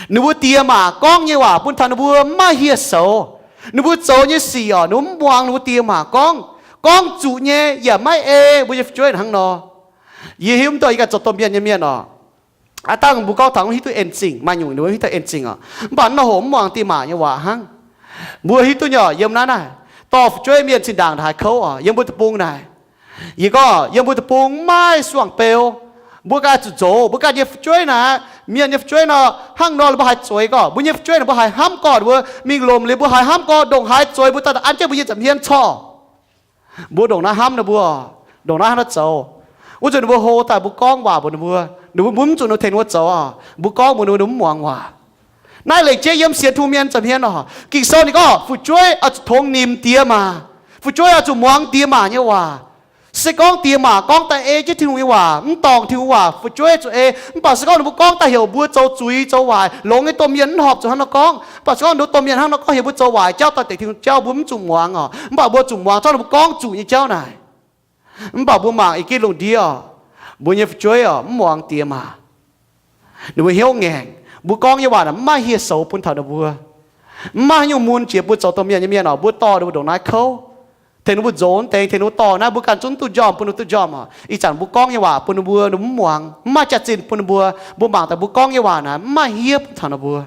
Ninh mbuo diex maac gorngv nyei waac bun taux ninh mbuo mv maaih hieh soux. Ninh mbuo zoux nyei sic oc, ninh mbuo mv muangx ninh mbuo diex maac gorngv. Gorngv zuqc nyei yaac maiv ei. Mbuo nyei fu'jueiv hnangv nor. Yie hiuv duqv yie ganh zoux domh mienh nyei mienh oc, aav dangh mbuo gorngv taux mv hiuv duqv en zingh, maaih nyungc ninh mbuo hiuv duqv en zingh oc, mv baac mv nor hoc mv muangx diex maac nyei waac hnangv. Mbuo hiuv duqv nyei, yiem naaiv naaic dorh fu'jueiv mienh zinh ndaangc haaix kouv oc, yiem mbuo deic-bung naaic. Yie gorngv yiem mbuo deic-bung mv maaih suangx beu. Mbuo ganh zuqc nzox mbuo ganh nyei fu'jueiv naaic, mienh nyei fu'jueiv nor, hnangv nor mbuo haiz zueiz gorngv mbuo nyei fu'jueiv naaic, mbuo haiz hnamv gorngv mbuo mingh lomc liuz, mbuo haiz hnamv gorngv ndongc haaix zueiz mbuo daaih an jienv mbuo nyei nza'hmien corc. Mbuo ndongc naaiv hnamv ninh mbuo, ndongc naaiv hnangv naaiv zoux. Wuov zanc ninh mbuo hlo daaih mbuo gorngv waac mbuox ninh mbuo, ninh mbuo mv zuqc ninh tengx ninh mbuo zoux oc. Mbuo gorngv mbuox ninh mbuo, ninh mbuo mv muangx waac. Naaiv lengc jeiv yiem sienx tungh mienh nza'hmien oc. Ging-Sou ninh gorngv fu'jueiv oix zuqc tongx nimc diex maac. Fu'jueiv oix zuqc muangx diex maac nyei waac. Se gorngv diex maac gorngv daaih ei jienv Tin-Hungh nyei waac, mv dorngc Tin-Hungh waac, fu'jueiv zuqc ei. Mv baac se gorngv ninh mbuo gorngv daaih heuc mbuo zoux zuiz zoux waaic, longx nyei domh mienh mv horpc zuqc hnangv nor gorngv. Mv baac se gorngv ninh mbuo domh mienh hnangv nor gorngv heuc mbuo zoux waaic jauv daaih deix Tin-Hungh jauv, mbuo mv zuqc muangx oc. Mv baac mbuo zuqc muangx zorqv ninh mbuo gorngv zuqc nyei jauv naaic. Mv baac mbuo mangc i gitv lungh ndiev oc, mbuo nyei fu'jueiv oc, mv muangx diex maac. Ninh mbuo hnyouv ngaengc. Mbuo gorngv nyei waac naaic mv maaih hieh soux bun taux ninh mbuo. Mv maaih haaix nyungc mun jiex mbuo zoux domh mienh nyei mienh oc. Mbuo dorh ninh mbuo ndongc naaiv kouv, tengx ninh mbuo nzox deix, tengx ninh mbuo dorh naaiv, mbuo ganh zungv duqv njormh bun ninh mbuo duqv njormh oc. Ih zanc mbuo gorngv nyei waac bun ninh mbuo, ninh mbuo mv muangx, mv maaih jaax-zinh bun ninh mbuo. Mbuo mangc daaih mbuo gorngv nyei waac naaic mv maaih hiev bun taux ninh mbuo.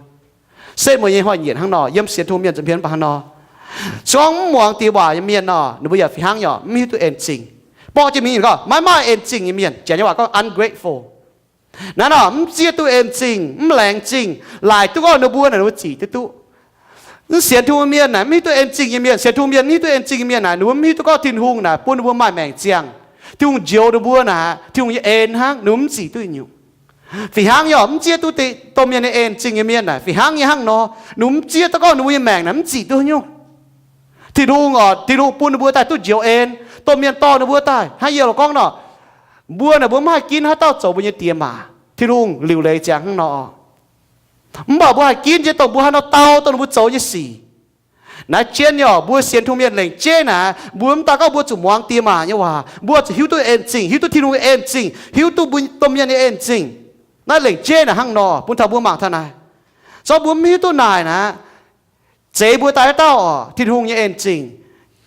Setv mueiz nyei hnoi-nyieqc hnangv nor, yiem sienx tungh mienh nza'hmien mv baac hnangv nor. Se gorngv mv muangx diex waac nyei mienh nor, ninh mbuo yaac fih hnangv nyei oc, mv hiuv duqv en zingh. Borqv jienv mingh gorngv maiv maaih en zingh nyei mienh, Janx nyei waac gorngv ungrateful. Naaiv nor mv zieqv duqv en zingh, mv laengz zingh, laaic duqv gorngv ninh mbuo naaic ninh mbuo zic duqv duqv. Mv sienx tungh mienh naaic mv hiuv duqv en zingh nyei mienh, sienx tungh mienh mv hiuv duqv en zingh nyei mienh naaic, ninh mbuo mv hiuv duqv gorngv Tin-Hungh naaic bun ninh mbuo maaih maengc ziangh. Tin-Hungh njoux ninh mbuo naaic, Tin-Hungh nyei en hnangv, ninh mbuo mv zic duqv nyungc. Fih hnangv nyei oc, mv zieqv duqv deix domh mienh nyei en zingh nyei mienh naaic, fih hnangv nyei hnangv nor, ninh mbuo mv zieqv duqv gorngv ninh mbuo nyei maengc naaic mv zic duqv haaix nyungc. Tin-Hungh oc, Tin-Hungh bun ninh mbuo daaih duqv njoux en. Domh mienh dorh ninh mbuo daaih, hnangv yie loz gorngv nor, mbuo naaic mbuo mv haih ginv haaix dauh zoux mbuo nyei diex maac. Tin-Hungh liuc leiz ziangx hnangv nor. Mv baac mbuo haih ginv jienv dongh mbuo haaix nor dau dongh ninh mbuo zoux nyei sic. Naaiv jienv nyei oc, mbuo sienx tungh mienh lengc jeiv naaic, mbuo mv daan gorngv mbuo zuqc muangx diex maac nyei waac, mbuo zuqc hiuv duqv en zingh, hiuv duqv Tin-Hungh nyei en zingh, hiuv duqv mbuo domh mienh nyei en zingh. Naaiv lengc jeiv naaic hnangv nor bun taux mbuo mangc taux naaic. Zorqv mbuo mv hiuv duqv naaic naaic, zeix mbuo daaih haaix dauh oc, Tin-Hungh nyei en zingh,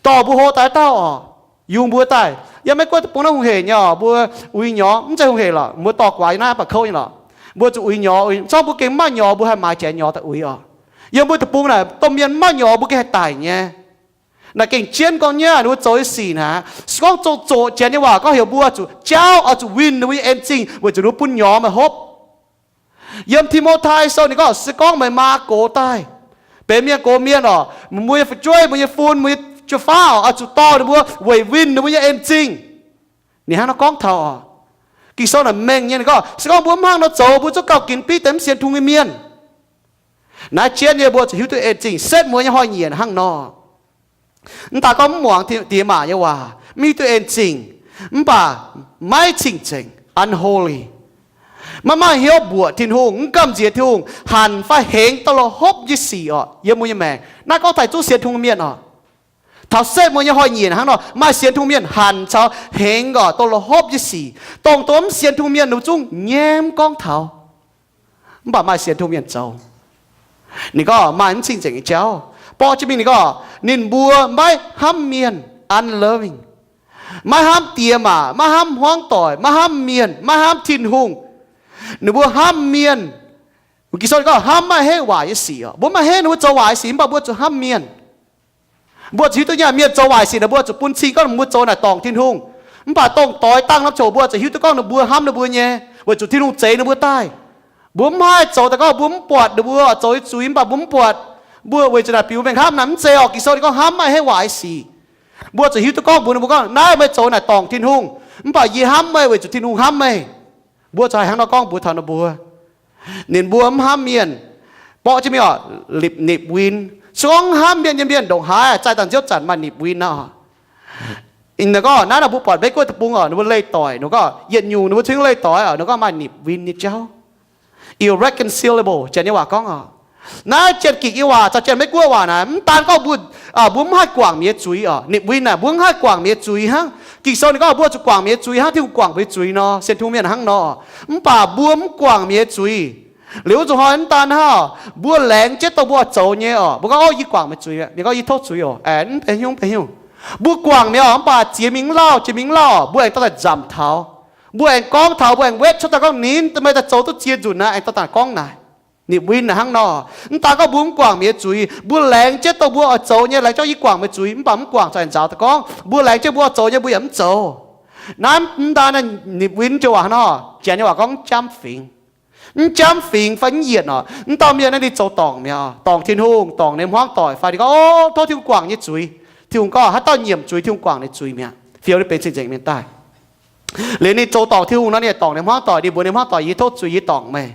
dorh mbuo hlo daaih haaix dauh oc, yungz mbuo daaih. Yiem Meiv Guoqv deic-bung naaiv hungh hec nyei oc, mbuo uix nyorx mv zeiz hungh hec lorqc, mbuo dorh guaax yiem naaiv mv baac kouv nyei lorqc. Mbuo zuqc uix nyorx, uix zorqv mbuo gengh mv maaih nyorx, mbuo haih maaiz janx nyorx daaih uix oc. Yiem mbuo deic-bung naaic domh mienh mv maaih nyorx mbuo gengh haih daic nyei. Naaic gengh jienv gorngv nyei ninh mbuo zoux nyei sic naaic, se gorngv zoqc zoqc janx nyei waac gorngv heuc mbuo zuqc jauv oix zuqc winh ninh mbuo nyei en zingh weic zuqc ninh mbuo bun nyorx meih hopv. Yiem Ti^mo^tai Sou ninh gorngv se gorngv meih maa gox daaih, benx mienh gox mienh oc, mbuo nyei fu'jueiv, mbuo nyei fun, mbuo nyei jiu-faav oc, oix zuqc dorh ninh mbuo weic winh ninh mbuo nyei en zingh. Ninh hnangv nor gorngv taux oc. Ging-Sou naaic mengh nyei ninh gorngv se gorngv mbuo mv hnangv nor zoux, mbuo zungv gauh ginx biv deix mv sienx Tin-Hungh nyei mienh. Naaiv jienv nyei mbuo zuqc hiuv duqv en zingh, setv mueiz nyei hnoi-nyieqc hnangv nor. Mv daan gorngv mv muangx diex maac nyei waac, mv hiuv duqv en zingh, mv baac maiv cing-nzengc, unholy, maiv maaih hnyouv mbuoqc Tin-Hungh, mv gamh nziex Tin-Hungh, hanc fai hengx dauh la'hopv nyei sic oc yiem mbuo nyei maengc. Naaiv gorngv taux zungv sienx Tin-Hungh mienh oc. Taux setv mueiz nyei hnoi-nyieqc hnangv nor, maaih sienx Tin-Hungh mienh hanc caux hengx oc dauh la'hopv nyei sic, dongh dongh mv sienx Tin-Hungh mienh ninh zungv nyei mv gorngv taux. Mv baac maaih sienx Tin-Hungh mienh zoux. Ninh gorngv maaih mv cing-nzengc nyei jauv. Borqv jienv mingh ninh gorngv ninh mbuo maiv hnamv mienh, unloving, maiv hnamv diex maac, maiv hnamv hmuangv doic, maiv hnamv mienh, maiv hnamv Tin-Hungh. Ninh mbuo hnamv mienh. Ging-Sou gorngv hnamv maaih hetv waaic nyei sic oc. Mbuo maaih hetv ninh mbuo zoux waaic sic, mv baac mbuo zuqc hnamv mienh. Mbuo zuqc hiuv duqv nyei, mienh zoux waaic sic naaic mbuo zuqc bun cing gorngv mbuo zoux naaic dorngc Tin-Hungh. Mv baac dongh doix dangh norm ziouc mbuo zuqc hiuv duqv gorngv ninh mbuo hnamv ninh mbuo nyei, weic zuqc Tin-Hungh zeix ninh mbuo daaih. Mbuo mv haih zoux daaih gorngv mbuo mv buatc ninh mbuo zoux nyei zuiz, mv baac mbuo mv buatc. Mbuo weic zuqc naaic biux mengh hnamv naaic mv zeiz oc. Ging-Sou ninh gorngv hnamv maaih hetv waaic sic. Mbuo zuqc hiuv duqv gorngv mbuox ninh mbuo gorngv naaiv meih zoux naaic dorngc Tin-Hungh, mv baac yie hnamv meih weic zuqc Tin-Hungh hnamv meih. Mbuo zuqc haih hnangv nor gorngv mbuox taux ninh mbuo. Ninh mbuo mv hnamv mienh. Borqv jienv mingh oc, nipc, nipc win. Se gorngv mv hnamv mienh nyei mienh ndongc haaix, zaih dangh nziouv zanc maaih nipc win nor. Ninh gorngv naaiv nor mbuo buatc Meiv Guoqv deic-bung oc, ninh mbuo leih doic, ninh gorngv yietc nyungc ninh mbuo cingx leih doic oc, ninh gorngv maaih nipc win nyei jauv. Irreconcilable, janx nyei waac gorngv oc. Naaiv Janx-Gikc nyei waac caux Janx-Meiv Guoqv waac naaic, mv daan gorngv mbuo, mbuo mv haih guangc mienh nyei zuiz oc. Nipc win naaic mbuo mv haih guangc mienh nyei zuiz hnangv. Ging-Sou ninh gorngv mbuo zuqc guangc mienh nyei zuiz hnangv Tin-Hungh guangc mbuo nyei zuiz nor. Sienx Tin-Hungh mienh hnangv nor, mv baac mbuo mv guangc mienh nyei zuiz. Liuz wuov zuqc hnoi mv daan hnangv, mbuo laengz jienv dongh mbuo oix zoux nyei oc, mbuo gorngv, Ov, yie guangc meih zuiz aqv. Mienh gorngv, Yie tov zuiz oc. Aengx mv benx hnyouv, mv benx hnyouv. Mbuo guangc mienh oc, mv baac ziex mingh mv lauh, ziex mingh mv lauh, mbuo aengx dorh daaih nzamc taux. Mbuo aengx gorngv taux, mbuo aengx wetv cuotv daaih gorngv, Ninh meih daaih zoux duqv ziex nzunc naaic, aengx dorh daaih gorngv naaic. Ninh win naaic hnangv nor. Mv daan gorngv mbuo mv guangc mienh nyei zuiz, mbuo laengz jienv dongh mbuo oix zoux nyei, laengz jienv, Yie guangc meih zuiz, mv baac mv guangc, zuqc aengx nzaaux daaih gorngv. Mbuo laengz jienv mbuo oix zoux nyei mbuo yaac mv zoux. Naaiv mv daan ninh win joux waac hnangv nor, Janx nyei waac gorngv mv jamv fingx. Mv jamv fingx fai mv yietc oc. Mv dauh mienh naaiv ninh zoux dorngc mi'aqv, dorngc Tin-Hungh, dorngc ninh hmuangv doic fai ninh gorngv, Ov, tov Tin-Hungh guangc nyei zuiz. Tin-Hungh gorngv haaix dauh nyiemc zuiz, Tin-Hungh guangc ninh zuiz mi'aqv, fioux ninh benx cing-nzengc mienh daaih. Liuz ninh zoux dorngc Tin-Hungh nor, ninh dorngc ninh hmuangv doic, ninh mbuox ninh hmuangv doic, Yie tov zuiz, yie dorngc meih.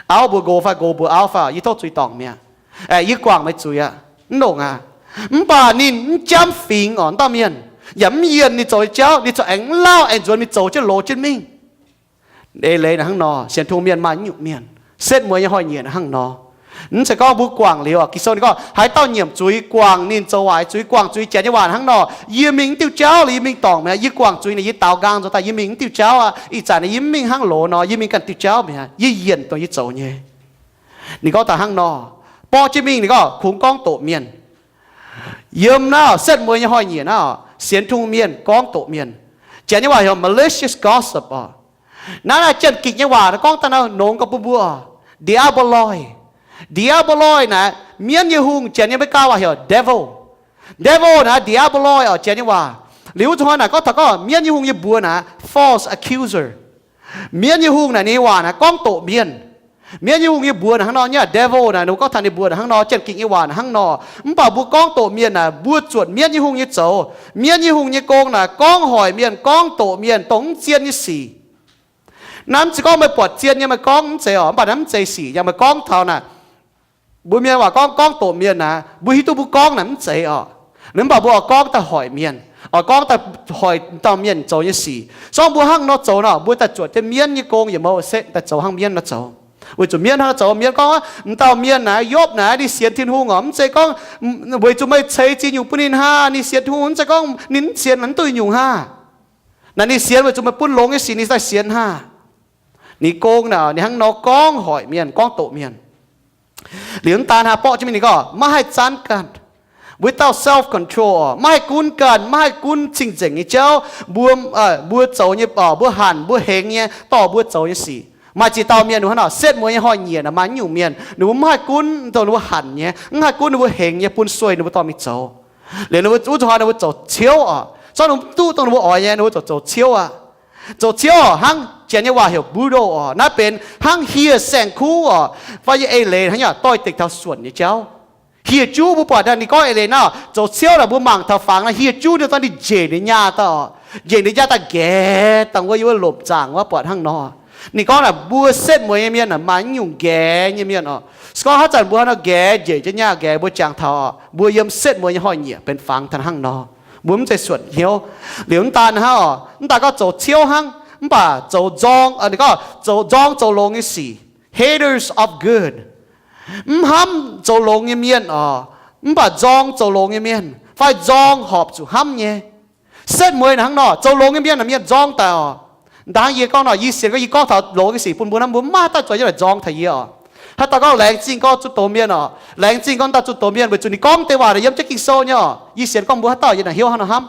Auv mbuox nqox fai nqox mbuox auv fai, Yie tov zuiz dorngc meih aqv. Aeqv, yie guangc meih zuiz aqv. Mv longc aqv. Mv baac ninh mv jamv fingx oc, mv dauh mienh, yaac mv yienc ninh zoux nyei jauv, ninh corc aengx mv lauh aengx nzuonx mingh zoux jienv loz jienv mingh. Eix leiz naaic hnangv nor, sienx Tin-Hungh mienh maaih nyungc mienh, setv mueiz nyei hnoi-nyieqc hnangv nor. Mv zeiz gorngv mbuo guangc liuz oc, Ging-Sou ninh gorngv haaix dauh nyiemc zuiz, guangc ninh zoux waaic zuiz, guangc zuiz, Janx nyei waac hnangv nor, Yie mingh mv diuh jauv liuz yie mingh dorngc mi'aqv. Yie guangc zuiz naaic yie daaux nqaang nzuonx daaih, yie mingh mv diuh jauv aqv. Ih zanc naaic yie mv mingh hnangv loz nor, yie mingh ganh diuh jauv mi'aqv. Yie yienc dongh yie zoux nyei. Ninh gorngv daaih hnangv nor, borqv jienv mingh, ninh gorngv kungx gorngv doqc mienh. Yiem naaiv setv mueiz nyei hnoi-nyieqc naaiv, sienx Tin-Hungh mienh gorngv doqc mienh. Janx nyei waac heuc malicious gossip oc. Naaiv, naaiv Janx-Gikc nyei waac naaiv gorngv daaih naaiv nongx gauh bun mbuo oc. Diaboloi. Diaboloi naaiv, mienv nyei hungh, Janx nyei Meigaa waac heuc devil. Devil naaiv, diaboloi oc, Janx nyei waac. Liuz wuov zuqc hnoi naaic gorngv taux gorngv mienv nyei hungh nyei mbuox naaiv, false accuser. Mienv nyei hungh naaic ninh nyei waac naaiv gorngv doqc mienh. Mienv nyei hungh nyei mbuox naaic hnangv nor nyei, devil naaic ninh mbuo gorngv taux ninh mbuox naaic hnangv nor, Janx-Gikc nyei waac naaic hnangv nor. Mv baac mbuo gorngv doqc mienh naaic, mbuo zuotc mienv nyei hungh nyei zoux. Mienv nyei hungh nyei gong naaic gorngv hoic mienh, gorngv doqc mienh, dongh mv zien nyei sic. Naaiv mv zeiz gorngv meih buatc zien nyei meih gorngv, mv zeiz oc. Mv baac naaiv mv zeiz sic nyei, meih gorngv taux naaic, mbuo mienh waac gorngv, gorngv doqc mienh naaic, mbuo hiuv duqv mbuo gorngv naaic mv zeiz oc. Mv baac mbuo oix gorngv daaih hoic mienh, oix gorngv daaih hoic dauh mienh zoux nyei sic. Se gorngv mbuo hnangv nor zoux nor, mbuo daaih zuotc jienv mienv nyei gong yaac mouz setv daaih zoux hnangv mienv nor zoux. Weic zuqc mienv hnangv nor zoux, mienv gorngv, M'dauh mienh naaic, Yopv naaic, ninh sienx Tin-Hungh oc. Mv zeiz gorngv weic zuqc meih ceix ziex nyungc bun ninh haa, ninh sienx Tin-Hungh, mv zeiz gorngv ninh mv sienx, ninh mv duqv nyungc haa. Naaic ninh sienx weic zuqc meih bun longx nyei sic ninh daaih sienx haa. Ninh gong naaic ninh hnangv nor gorngv hoic mienh, gorngv doqc mienh. Liuz mv daan haa, borqv jienv mingh ninh gorngv maiv haih zanv ganh, without self control oc, maiv haih gunv ganh, maiv haih gunv cing-nzengc nyei jauv. Mbuo, mbuo zoux nyei, mbuo hanc mbuo hengx nyei dorh mbuo zoux nyei sic. Maaih ziex dauh mienh ninh hnangv nor, setv mueiz nyei hnoi-nyieqc naaic maaih nyungc mienh ninh mbuo maiv haih gunv dongh ninh mbuo hanc nyei, mv haih gunv ninh mbuo hengx nyei bun sueih ninh mbuo dorh mingh zoux. Liuz ninh mbuo wuov zuqc hnoi ninh mbuo zoux ciouv oc. Se gorngv ninh mbuo duqv dongh ninh mbuo oix nyei, ninh mbuo zoux, zoux ciouv aqv. Zoux ciouv oc, hnangv Janx nyei waac heuc brutal oc. Naaiv benx hnangv hieh saeng-kuv oc, fai yie eix leiz hnangv yaac doix-dekc taux suonc nyei jauv. Hieh juv mbuo buatc naaiv, ninh gorngv eix leiz naaiv, zoux ciouv naaic mbuo mangc taux fangx naaiv, hieh juv ninh zorqv ninh njiec ninh nyaah daaih oc. Njiec ninh nyaah daaih nqaeqv dangh wuov, yiem wuov lomc zaangc wuov buatc hnangv nor. Ninh gorngv naaic mbuo setv mueiz nyei mienh naaic maaih nyungc nqaeqv nyei mienh oc. Se gorngv haaix zanc mbuo hnangv nor nqaeqv, njiec jienv nyaah nqaeqv, mbuo jangx taux oc, mbuo yiem setv mueiz nyei hnoi-nyieqc benx fangx taux hnangv nor. Mbuo mv zeiz suonc hnyouv. Liuz mv daan hnangv oc, mv daan gorngv zoux ciouv hnangv, mv baac zoux nzorng, ninh gorngv zoux nzorng zoux longx nyei sic, haters of good. Mv hnamv zoux longx nyei mienh oc, mv baac nzorng zoux longx nyei mienh, fai nzorng horpc zuqc hnamv nyei. Setv mueiz naaic hnangv nor, zoux longx nyei mienh naaic mienh nzorng daaih oc. Ndaangc yie gorngv nor, yie sienx gorngv yie gorngv taux longx nyei sic bun mbuo hnamv, mbuo mv maaih haaix dauh zueiz jienv naaic nzorng taux yie oc. Haaix dauh gorngv laengz zingh gorngv zunh doz mienh oc, laengz zingh gorngv daaih zunh doz mienh, weic zuqc ninh gorngv deix waac naaic yiem jienv Ging-Sou nyei oc. Yie sienx gorngv mbuo haaix dauh yiem naaic hnyouv hnangv nor hnamv.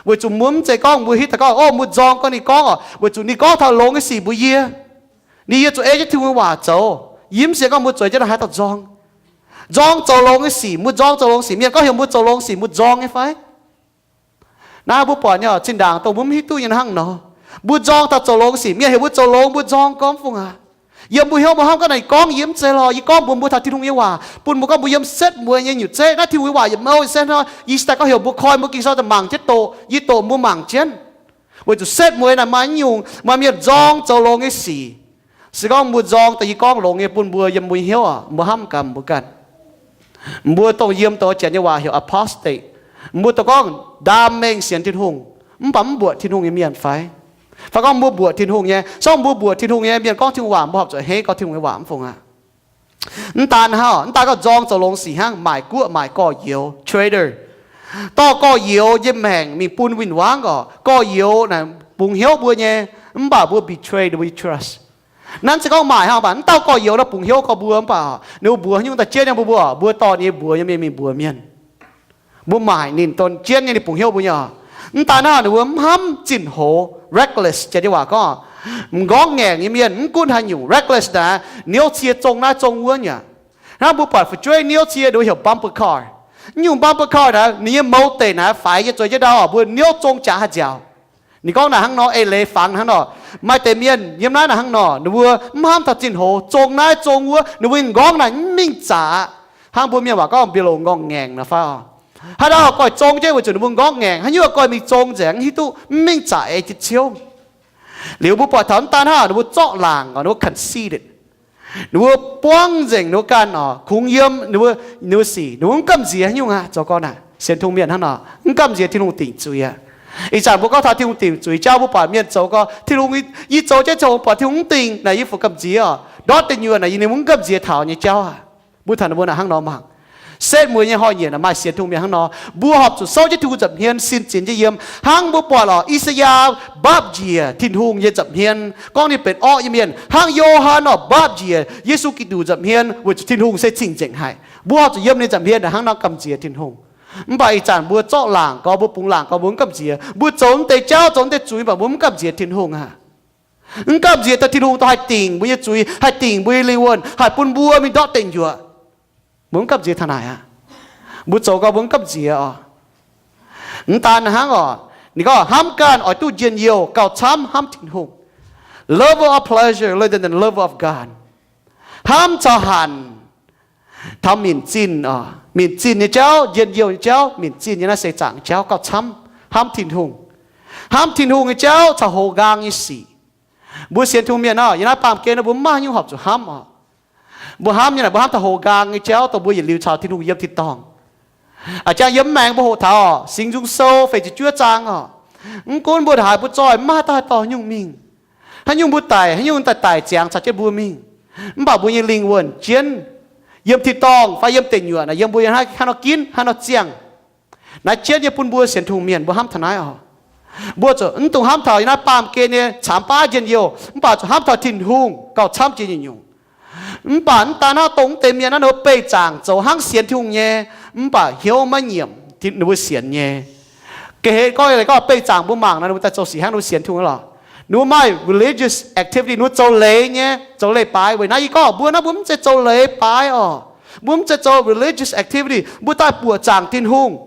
Weic zuqc mbuo mv zeiz gorngv mbuo hiuv taux gorngv, o, mbuo nzorng gorngv ninh gorngv oc, weic zuqc ninh gorngv taux longx nyei sic mbuox yie. Ninh yie zuqc ei jienv Tin-Hungh nyei waac zoux. Yie mv sienx gorngv mbuo zueiz jienv naaic haaix dauh nzorng. Nzorng zoux longx nyei sic, mbuo nzorng zoux longx sic, mienh gorngv heuc mbuo zoux longx sic mbuo nzorng nyei fai? Naaiv mbuo buatc nyei oc, zinh ndaangc dongh mbuo mv hiuv duqv nyei hnangv nor. Mbuo nzorng taux zoux longx sic, mienh heuc mbuo zoux longx mbuo nzorng gorngv fungc aqv. Yiem mbuo hnyouv mbuo hnamv gorngv naaic gorngv yie mv zeiz lorh, yie gorngv mbuox mbuo taux Tin-Hungh nyei waac, bun mbuo gorngv mbuo yiem setv mueiz nyei nyutc zeiv naaiv Tin-Hungh nyei waac yietc mouh yietc sen hnoi, yie cingx daaih gorngv heuc mbuo koi mbuo Ging-Sou daaih mangc jienv doqc, yie doqc mbuo mangc jienv. Weic zuqc setv mueiz naaic maaih nyungc, maaih mienh nzorng zoux longx nyei sic. Se gorngv mbuo nzorng daaih yie gorngv longx nyei bun mbuo yiem mbuo nyei hnyouv oc, mbuo hnamv gaax mbuo ganh. Mbuo dongh yiem dongh Janx nyei waac heuc apostate. Mbuo dongh gorngv ndaam mengh sienx Tin-Hungh, mv baac mv mbuoqc Tin-Hungh nyei mienh fai? Fai gorngv mbuo mbuoqc Tin-Hungh nyei, se gorngv mbuo mbuoqc Tin-Hungh nyei, mienh gorngv Tin-Hungh waac mbuo horpc zuqc hei gorngv Tin-Hungh nyei waac mv fungc aqv. Mv daan hnangv, mv daan gorngv nzorng zoux longx sic hnangv, maaic guoqv maaic gorx-youz, traitor. Dorh gorx-youz nyei maengc mingh bun win-wangv orqc, gorx-youz naaic bungx hnyouv mbuo nyei, mv baac mbuo betray ninh mbuo nyei trust. Nanv se gorngv maaih hnangv, mv baac mv dauh gorx-youz naaiv bungx hnyouv gorx mbuo, mv baac ninh mbuo mbuox haaix nyungc daaih jienv nyei mbuo, mbuo dorh ninh nyei mbuox nyei mingh mingh mbuox mienh. Mbuo maaic ninh don jienv nyei, ninh bungx hnyouv mbuo nyei. Mv daan hnangv, ninh mbuo mv hnamv zinh hoz, reckless, janx nyei waac gorngv, m'nqorngv ngaengc nyei mienh, mv gunv haaix nyungc, reckless naaic, niouv cie zong naaiv zong wuov nyei. Hnangv mbuo buatc fu'jueiv niouv cie, ninh mbuo heuc bumper car. Nyungc bumper car naaic, ninh nyei mouz deic naaic faix nyei zueiz jienv ndau, mbuo niouv zong jaax haaix nziaaux. Ninh gorngv naaic hnangv nor, eix leiz fangx hnangv nor. Maaih deix mienh yiem naaiv naaic hnangv nor, ninh mbuo mv hnamv taux zinh hoz, zong naaiv zong wuov, ninh mbuo nyei m'nqorngv naaic mv mingh zaqc. Hnangv mbuo mienh waac gorngv mbiorloz m'nqorngv ngaengc nor fai oc. Haaix dauh oix goiv zong jienv weic zuqc ninh mbuo m'nqorngv ngaengc, haaix nyungc oix goiv mingh zong nzengc, mv hiuv duqv, mv mingh zaqc eix jiex ciouv. Liuz mbuo buatc taux mv daan hnangv, ninh mbuo zorqv laangc oc, ninh mbuo conceited. Ninh mbuo buangv nzengc ninh mbuo ganh oc, kungx yiem ninh mbuo, ninh mbuo sic, ninh mbuo mv gamh nziex haaix nyungc aqv. Zoux gorn naaic, sienx Tin-Hungh mienh hnangv nor, mv gamh nziex Tin-Hungh dingc zuiz aqv. Ih zanc mbuo gorngv taux Tin-Hungh dingc zuiz jauv, mbuo buatc mienh zoux gorn, Tin-Hungh, yie zoux jienv zoux, buatc Tin-Hungh mv dingc naaic, yie fu gamh nziex oc. Ndortv deic nyuoqc naaic, yie ninh mbuo mv gamh nziex taux nyei jauv aqv. Mbuo taux ninh mbuo naaic hnangv nor mangc. Setv mueiz nyei hnoi-nyieqc naaic maaih sienx Tin-Hungh mienh hnangv nor, mbuo horpc zuqc souv jienv Tin-Hungh nza'hmien, sin ziex jienv yiem. Hnangv mbuo buatc lorqc, I^saa^yaa mbaapv njiec Tin-Hungh nyei nza'hmien, gorngv ninh benx orqv nyei mienh. Hnangv Yo^han oc, mbaapv njiec Yesu Giduc nza'hmien weic zuqc Tin-Hungh se cing-nzengc haic. Mbuo horpc zuqc yiem ninh nza'hmien naaic hnangv nor gamh nziex Tin-Hungh. Mv baac ih zanc mbuo zorqv laangc gorx, mbuo bungx laangc gorx, mbuo mv gamh nziex. Mbuo zoux mv deix jauv, zoux mv deix zuiz, mv baac mbuo mv gamh nziex Tin-Hungh aqv. Mv gamh nziex daaih Tin-Hungh daaih haih dingc mbuo nyei zuiz, haih dingc mbuo nyei lingh wuonh, haih bun mbuo mingh ndortv deic nyuoqc. Mbuo mv gamh nziex taux naaic aqv. Mbuo zoux gorn mbuo mv gamh nziex oc. Mv daan hnangv oc, ninh gorngv hnamv ganh oix duqv njien-youh gauh camv hnamv Tin-Hungh. Love of pleasure rather than love of God. Hnamv caux hanc, taux minc zinh oc, minc zinh nyei jauv, njien-youh nyei jauv, minc zinh nyei naaiv seix zaangc jauv gauh camv hnamv Tin-Hungh. Hnamv Tin-Hungh nyei jauv caux hoz nqaang nyei sic. Mbuo sienx Tin-Hungh mienh oc, yiem naaiv baamh gen mbuo mv maaih haaix nyungc horpc zuqc hnamv oc. Mbuo hnamv nyei naaic, mbuo hnamv taux hoz nqaang nyei jauv dongh mbuo yietc liuz caux Tin-Hungh yiem tin-dorngh. A'jang yiem maengx mbuo hoqc taux oc, Singx Nzung Sou feix ziepc juov zaang oc. Mv gunv mbuo haaix mbuo zoih, mv maaih haaix dauh haih dorh nyungc mingh. Haaix nyungc mbuo daic, haaix nyungc daic daic ziangx caux jienv mbuo mingh. Mv baac mbuo nyei lingh wuonh jienv yiem tin-dorngh fai yiem deic nyuoqc naaic, yiem mbuo hnangv nor ginv, hnangv nor ziangh. Naaiv jienv nyei bun mbuo sienx Tin-Hungh mienh mbuo hnamv taux naaiv oc. Mbuo zuqc mv dungx hnamv taux yiem naaiv baamh gen nyei caamx baav njien-youh, mv baac zuqc hnamv taux Tin-Hungh gauh camv jiex nyungc-nyungc. Mv baac mv daan hnangv, dongh mv deix mienh naaiv ninh mbuo beih zaangc zoux hnangv sienx Tin-Hungh nyei, mv baac hnyouv maiv nyiemc ninh mbuo sienx nyei. Ga'hlen gorngv, gorngv beih zaangc mbuo mangc nor, ninh mbuo daaih zoux sic hnangv ninh mbuo sienx Tin-Hungh lorqc. Ninh mbuo maaih religious activity, ninh mbuo zoux leiz nyei, zoux leiz-baaix. Weic naaiv yie gorngv mbuo naaiv mbuo mv zeiz zoux leiz-baaix oc. Mbuo mv zeiz zoux religious activity, mbuo daaih buoqc zaangc Tin-Hungh.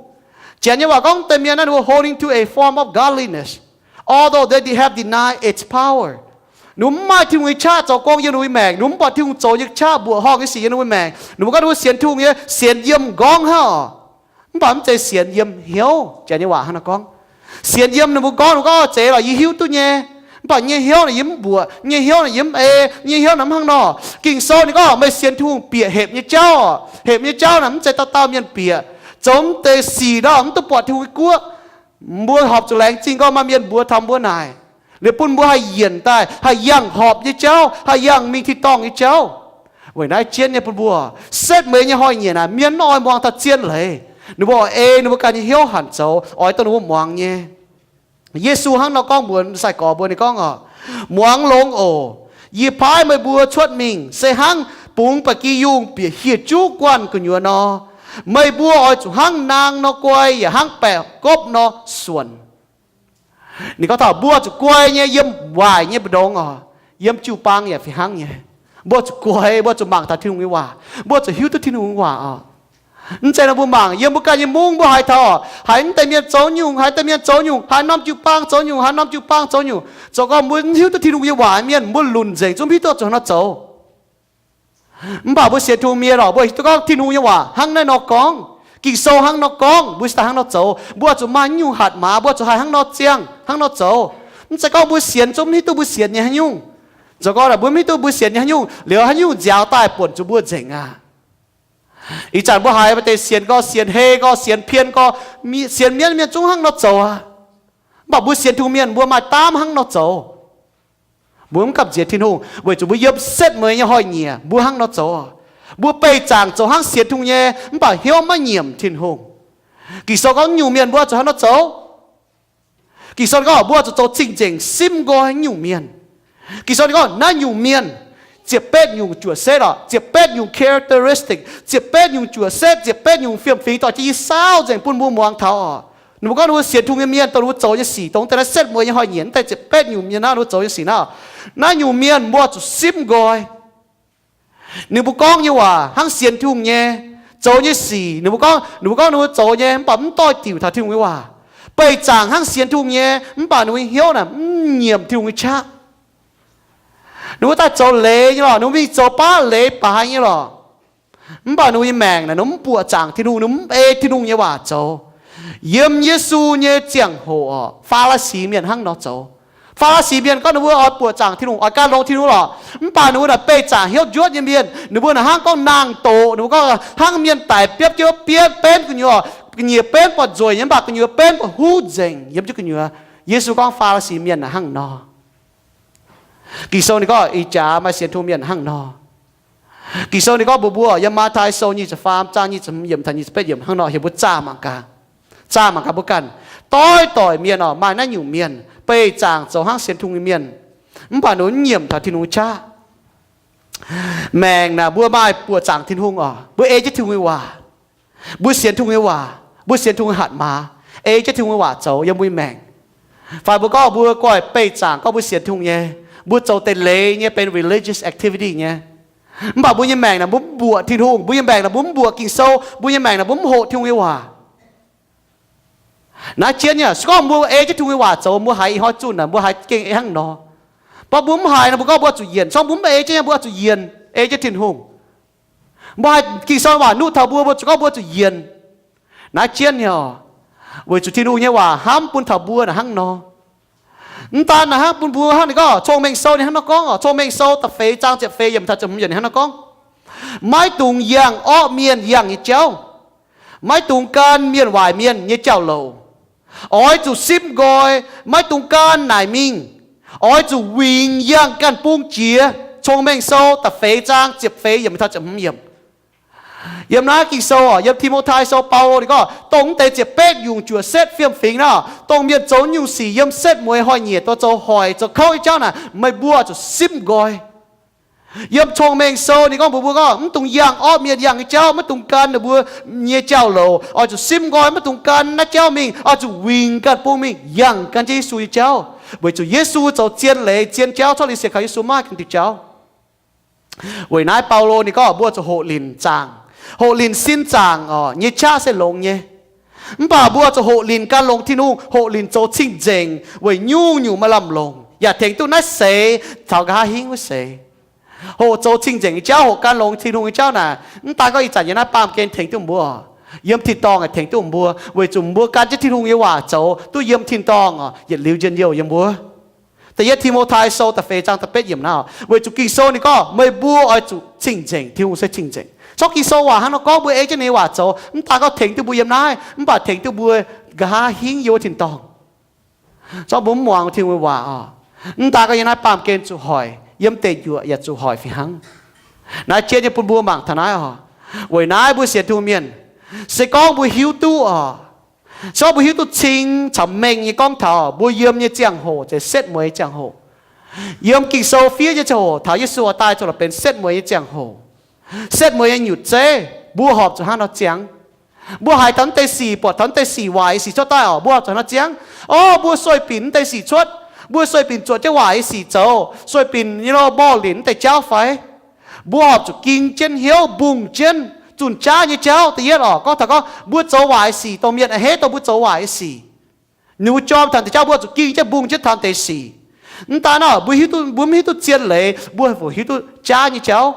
Janx nyei waac gorngv deix mienh naaiv ninh mbuo holding to a form of godliness, although they have denied its power. Ninh mbuo mv maaih Tin-Hungh nyei qaqv zoux gong yiem ninh mbuo nyei maengc, ninh mbuo mv buatc Tin-Hungh zoux nyei qaqv mbuoqc horngh nyei sic yiem ninh mbuo maengc. Ninh mbuo gorngv ninh mbuo sienx Tin-Hungh nyei, sienx yiem m'nqorngv hnangv oc. Mv baac mv zeiz sienx yiem hnyouv, janx nyei waac hnangv nor gorngv. Sienx yiem ninh mbuo gorngv, ninh mbuo gorngv, Zeiz lorqc, yie hiuv duqv nyei. Mv baac nyei hnyouv naaic yie mv mbuoqc, nyei hnyouv naaic yie mv ei, nyei hnyouv naaic mv hnangv nor. Ging-Sou ninh gorngv meih sienx Tin-Hungh bieqc hepc nyei jauv oc. Hepc nyei jauv naaic mv zeiz dauh dauh mienh bieqc. Zoux mv deix sic ndau mv duqv buatc Tin-Hungh nyei guoqv. Mbuo horpc zuqc laengz zingh gorngv maaih mienh mbuox taux mbuo naaic, liuz bun mbuo haih yienc daaih, haih yangh horpc nyei jauv, haih yangh mingh tin-dorngh nyei jauv. Weic naaiv jienv nyei bun mbuo, setv mueiz nyei hnoi-nyieqc naaic, mienh mv oix muangx taux zien leiz. Ninh mbuo oix ei ninh mbuo ganh nyei hnyouv hanc zoux, oix dongh ninh mbuo muangx nyei. Yesu hnangv nor gorngv mbuox sai-gorx mbuo, ninh gorngv oc, Muangx longx oc. Yie paaiv meih mbuo cuotv mingh se hnangv bungx ba'gi yungh bieqc hieh juv guanh gu'nyuoz nor. Meih mbuo oix zuqc hnangv naang nor guai yaac hnangv baeqc gopv nor suonc. Ninh gorngv taux mbuo zuqc guai nyei yiem waaic nyei mbu'ndongx oc, yiem jiu-baang yaac fih hnangv nyei. Mbuo zuqc guai, mbuo zuqc mangc taux Tin-Hungh nyei waac, mbuo zuqc hiuv duqv Tin-Hungh nyei waac oc. Mv zeiz nor mbuo mangc yiem mbuo ganh nyei mungv, mbuo haiz taux haiz mv deix mienh zoux nyungc, haiz deix mienh zoux nyungc, haiz norm jiu-baang zoux nyungc, haiz norm jiu-baang zoux nyungc, zoux gorngv mbuo mv hiuv duqv Tin-Hungh nyei waac mienh, mbuo lunc nzengc, zungv mv hiuv duqv zuqc hnangv nor zoux. Mv baac mbuo sienx Tin-Hungh mienh oc, mbuo hiuv duqv gorngv Tin-Hungh nyei waac hnangv naaiv nor gorngv, Ging-Sou hnangv nor gorngv, mbuo se daaih hnangv nor zoux. Mbuo zuqc maaih nyungc hatc maaz, mbuo zuqc haih hnangv nor ziangh, hnangv nor zoux. Mv zeiz gorngv mbuo sienx zungv mv hiuv duqv mbuo sienx nyei haaix nyungc. Zoux gorngv mbuo mv hiuv duqv mbuo sienx nyei haaix nyungc, liuz haaix nyungc nziaaux daaih buonc zuqc mbuo nzengc aqv. Ih zanc mbuo haiz maaih deix sienx gorx, sienx hei gorx, sienx pien gorx, sienx mienv mienh zungv hnangv nor zoux aqv. Mv baac mbuo sienx Tin-Hungh mienh mbuo maaih daamv hnangv nor zoux. Mbuo mv gamh nziex Tin-Hungh weic zuqc mbuo yiem setv mueiz nyei hnoi-nyieqc mbuo hnangv nor zoux. Mbuo beih zaangc zoux hnangv sienx Tin-Hungh nyei, mv baac hnyouv maiv nyiemc Tin-Hungh. Ging-Sou gorngv nyungc mienh mbuo zuqc hnangv nor zoux. Ging-Sou ninh gorngv mbuo zuqc zoux cing-nzengc, simv nqoi nyungc mienh. Ging-Sou ninh gorngv naaiv nyungc mienh, ziepc betv nyungc juoc setv oc, ziepc betv nyungc characteristic, ziepc betv nyungc juoc setv, ziepc betv nyungc fiem-fingx dorh jienv i saauv nzengc bun mbuo muangx taux oc. Ninh mbuo gorngv ninh mbuo sienx Tin-Hungh nyei mienh, dongh ninh mbuo zoux nyei sic, dongh deix naaiv setv mueiz nyei hnoi-nyieqc, deix ziepc betv nyungc mienh naaiv ninh mbuo zoux nyei sic naaiv, naaiv nyungc mienh mbuo zuqc simv nqoi. Ninh mbuo gorngv nyei waac hnangv sienx Tin-Hungh nyei, zoux nyei sic, ninh mbuo gorngv, ninh mbuo gorngv ninh mbuo zoux nyei, mv baac mv doix-diuc taux Tin-Hungh nyei waac. Beih zaangc hnangv sienx Tin-Hungh nyei, mv baac ninh mbuo nyei hnyouv naaic mv nyiemc Tin-Hungh nyei qaqv. Ninh mbuo daaih zoux leiz nyei lorqc, ninh mbuo mingh zoux baav leiz baaix nyei lorqc. Mv baac ninh mbuo nyei maengc naaic ninh mv buoqc zaangc Tin-Hungh, ninh mv ei Tin-Hungh nyei waac zoux. Yiem Yesu nyei ziangh hoc oc, Faa^li^si mienh hnangv nor zoux. Faa^li^si mienh gorngv ninh mbuo oix buoqc zaangc Tin-Hungh, oix gan longx Tin-Hungh lorqc, mv baac ninh mbuo naaic beih zaangc hnyouv njuotv nyei mienh. Ninh mbuo naaic hnangv gorngv nangh doqc, ninh mbuo gorngv hnangv mienh daic biopv jienv bienv benv gu'nyuoz, ga'nyiec benv buatc nzueic nyei, mv baac gu'nyuoz benv buatc huv nzengc yiem jienv gu'nyuoz. Yesu gorngv Faa^li^si mienh naaic hnangv nor. Ging-Sou ninh gorngv ih jaax maaih sienx Tin-Hungh mienh hnangv nor. Ging-Sou ninh gorngv mbuox mbuo yiem Matv^tai Sou nyic ziepc faam zaang nyic ziepc hmz yiemc taux nyic ziepc betv yiemc hnangv nor, heuc mbuo zaah mangc gaax. Zaah mangc gaax mbuo ganh. Doix-doix mienh oc, maaih naaiv nyungc mienh beih zaangc zoux hnangv sienx Tin-Hungh nyei mienh, mv baac ninh mv nyiemc taux Tin-Hungh nyei qaqv. Maengc naaic mbuo maaih buoqc zaangc Tin-Hungh oc, mbuo ei jienv Tin-Hungh nyei waac, mbuo sienx Tin-Hungh nyei waac, mbuo sienx Tin-Hungh nyei hatc maaz, ei jienv Tin-Hungh nyei waac zoux yiem mbuo nyei maengc. Fai mbuo gorngv mbuo goiv beih zaangc gorngv mbuo sienx Tin-Hungh nyei, mbuo zoux deix leiz nyei benx religious activity nyei, mv baac mbuo nyei maengc naaic mbuo mv mbuoqc Tin-Hungh, mbuo nyei maengc naaic mbuo mv mbuoqc Ging-Sou, mbuo nyei maengc naaic mbuo mv hoqc Tin-Hungh nyei waac. Naaiv jienv nyei, se gorngv mbuo ei jienv Tin-Hungh nyei waac zoux, mbuo haiz ih hnoi zunh naaic mbuo haiz gengh hnangv nor. Mv baac mbuo mv haiz nor, mbuo gorngv mbuo zuqc yienc. Se gorngv mbuo mv ei jienv nyei, mbuo zuqc yienc, ei jienv Tin-Hungh. Mbuo haiz Ging-Sou waac nuqv taux mbuo, mbuo zuqc gorngv mbuo zuqc yienc. Naaiv jienv nyei oc, weic zuqc Tin-Hungh nyei waac hnamv bun taux mbuo naaic hnangv nor. Mv daan naaic hnangv bun mbuo hnangv, ninh gorngv Cong-Mengh Sou ninh hnangv nor gorngv oc. Cong-Mengh Sou da'feix zaang ziepc feix yiemc taux ziepc hmz yiemc ninh hnangv nor gorngv, maiv dungx yangh orqv mienh yangh nyei jauv, maiv dungx gan mienh waaic mienh nyei jauv-louc. Oix zuqc simv nqoi, maiv dungx gan naaic mingh. Oix zuqc wingx yangh ganh bung jiex. Cong-Mengh Sou da'feix zaang ziepc feix yiemc taux ziepc hmz yiemc. Yiem naaiv Ging-Sou oc, yiem Ti^mo^tai Sou, Baulo ninh gorngv, dongh mv deix ziepc betv nyungc juoc setv fiem-fingx naaic, dongh mienh zoux nyungc sic yiem setv mueiz hnoi-nyieqc, dongh zoux hoic zoux kouv nyei jauv naaic, meih mbuo zuqc simv nqoi. Yiem Cong-Mengh Sou ninh gorngv mbuox mbuo gorngv, maiv dungx yangh orqv mienh yangh nyei jauv, maiv dungx gan ninh mbuo nyei jauv-louc. Oix zuqc simv nqoi, maiv dungx gan naaiv jauv mingh. Oix zuqc wingx ganh bung mingh, yangh gan jienv Yesu nyei jauv, weic zuqc Yesu zoux zien leiz zien jauv, corc liuz sienx kaux Yesu maaih ganh diuh jauv. Weic naaiv Baulo ninh gorngv mbuo zuqc hoqc linc zaangc, hoqc linc sin zaangc oc, nyei qaqv se longx nyei. Mv baac mbuo zuqc hoqc linc gan longx Tin-Hungh, hoqc linc zoux cing-nzengc weic nyungc-nyungc maaih lamh longc, yaac tengx duqv naaiv seix caux nqa'haav hingv wuov seix. Hoqc zoux cing-nzengc nyei jauv, hoqc gan longx Tin-Hungh nyei jauv naaic, mv daan gorngv ih zanc yiem naaiv baamh gen tengx duqv mbuo, yiem tin-dorngh tengx duqv mbuo, weic zuqc mbuo gan jienv Tin-Hungh nyei waac zoux duqv yiem tin-dorngh oc, yietc liuz njien-youh yiem mbuo. Da'yietv Ti^mo^tai Sou da'feix zaang da'betv yiemc naaiv, weic zuqc Ging-Sou ninh gorngv meih mbuo oix zuqc cing-nzengc. Tin-Hungh se cing-nzengc. Corc Ging-Sou waac hnangv nor gorngv, mbuo ei jienv ninh nyei waac zoux, mv daan gorngv tengx duqv mbuo yiem naaiv, mv baac tengx duqv mbuo nqa'haav hingv yiem wuov tin-dorngh. Corc mbuo mv muangx Tin-Hungh nyei waac oc, mv daan gorngv yiem naaiv baamh gen zuqc hoic, yiem deic juoqc yaac zuqc hoic fih hnangv. Naaiv jienv nyei bun mbuo mangc taux naaiv oc. Weic naaiv mbuo sienx Tin-Hungh mienh, se gorngv mbuo hiuv duqv oc, se gorngv mbuo hiuv duqv cing caux mengh nyei gorngv taux mbuo yiem nyei ziangh hoc, zeiz setv mueiz nyei ziangh hoc. Yiem Ging-Sou fiev nyei ziangh hoc taux Yesu oix daaih zoux la'benx setv mueiz nyei ziangh hoc, setv mueiz nyei nyutc zeiv, mbuo horpc zuqc hnangv nor ziangx. Mbuo haiz taux naaiv deix sic, buatc taux naaiv deix sic, waaic nyei sic cuotv daaih oc, mbuo horpc zuqc hnangv nor ziangx. Orv, mbuo sueih binc naaiv deix sic cuotv, mbuo sueih binc zuotc jienv waaic nyei sic zoux, sueih binc nyei lorh morh linc naaiv deix jauv fai? Mbuo horpc zuqc ging jienv hnyouv mbungh jienv zunh jaav nyei jauv. Da'yietv oc, gorngv taux gorngv mbuo zoux waaic nyei sic, dongh mienh a'hneiv dongh mbuo zoux waaic nyei sic, ninh mbuo jorm taux deix jauv, mbuo zuqc ging jienv mbungh jienv taux deix sic. Mv daan oc, mbuo hiuv duqv, mbuo mv hiuv duqv zien leiz, mbuo fungc hiuv duqv jaav nyei jauv.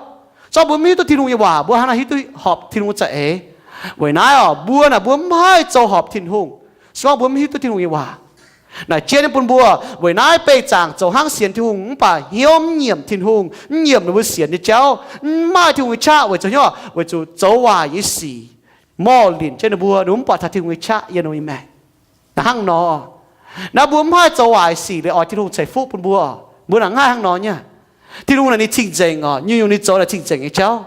Se gorngv mbuo mv hiuv duqv Tin-Hungh nyei waac, mbuo hnangv naaiv hiuv duqv horpc Tin-Hungh za'eix. Weic naaiv oc, mbuo naaic mbuo mv haih zoux horpc Tin-Hungh, se gorngv mbuo mv hiuv duqv Tin-Hungh nyei waac. Naaic jienv nyei bun mbuo, weic naaiv beih zaangc zoux hnangv sienx Tin-Hungh mv baac hnyouv mv nyiemc Tin-Hungh, mv nyiemc ninh mbuo sienx nyei jauv, mv maaih Tin-Hungh nyei qaqv weic zuqc hnyouv, weic zuqc zoux waaic nyei sic morh linc jienv ninh mbuo, ninh mbuo mv buatc taux Tin-Hungh nyei qaqv yiem ninh mbuo nyei maengc. Naaiv hnangv nor, naaiv mbuo mv haih zoux waaic sic liuz oix Tin-Hungh ceix fuqv bun mbuo. Mbuo naaic mv haih hnangv nor nyei. Tin-Hungh naaic ninh cing-nzengc oc, nyungc-nyungc ninh zoux naaic cing-nzengc nyei jauv.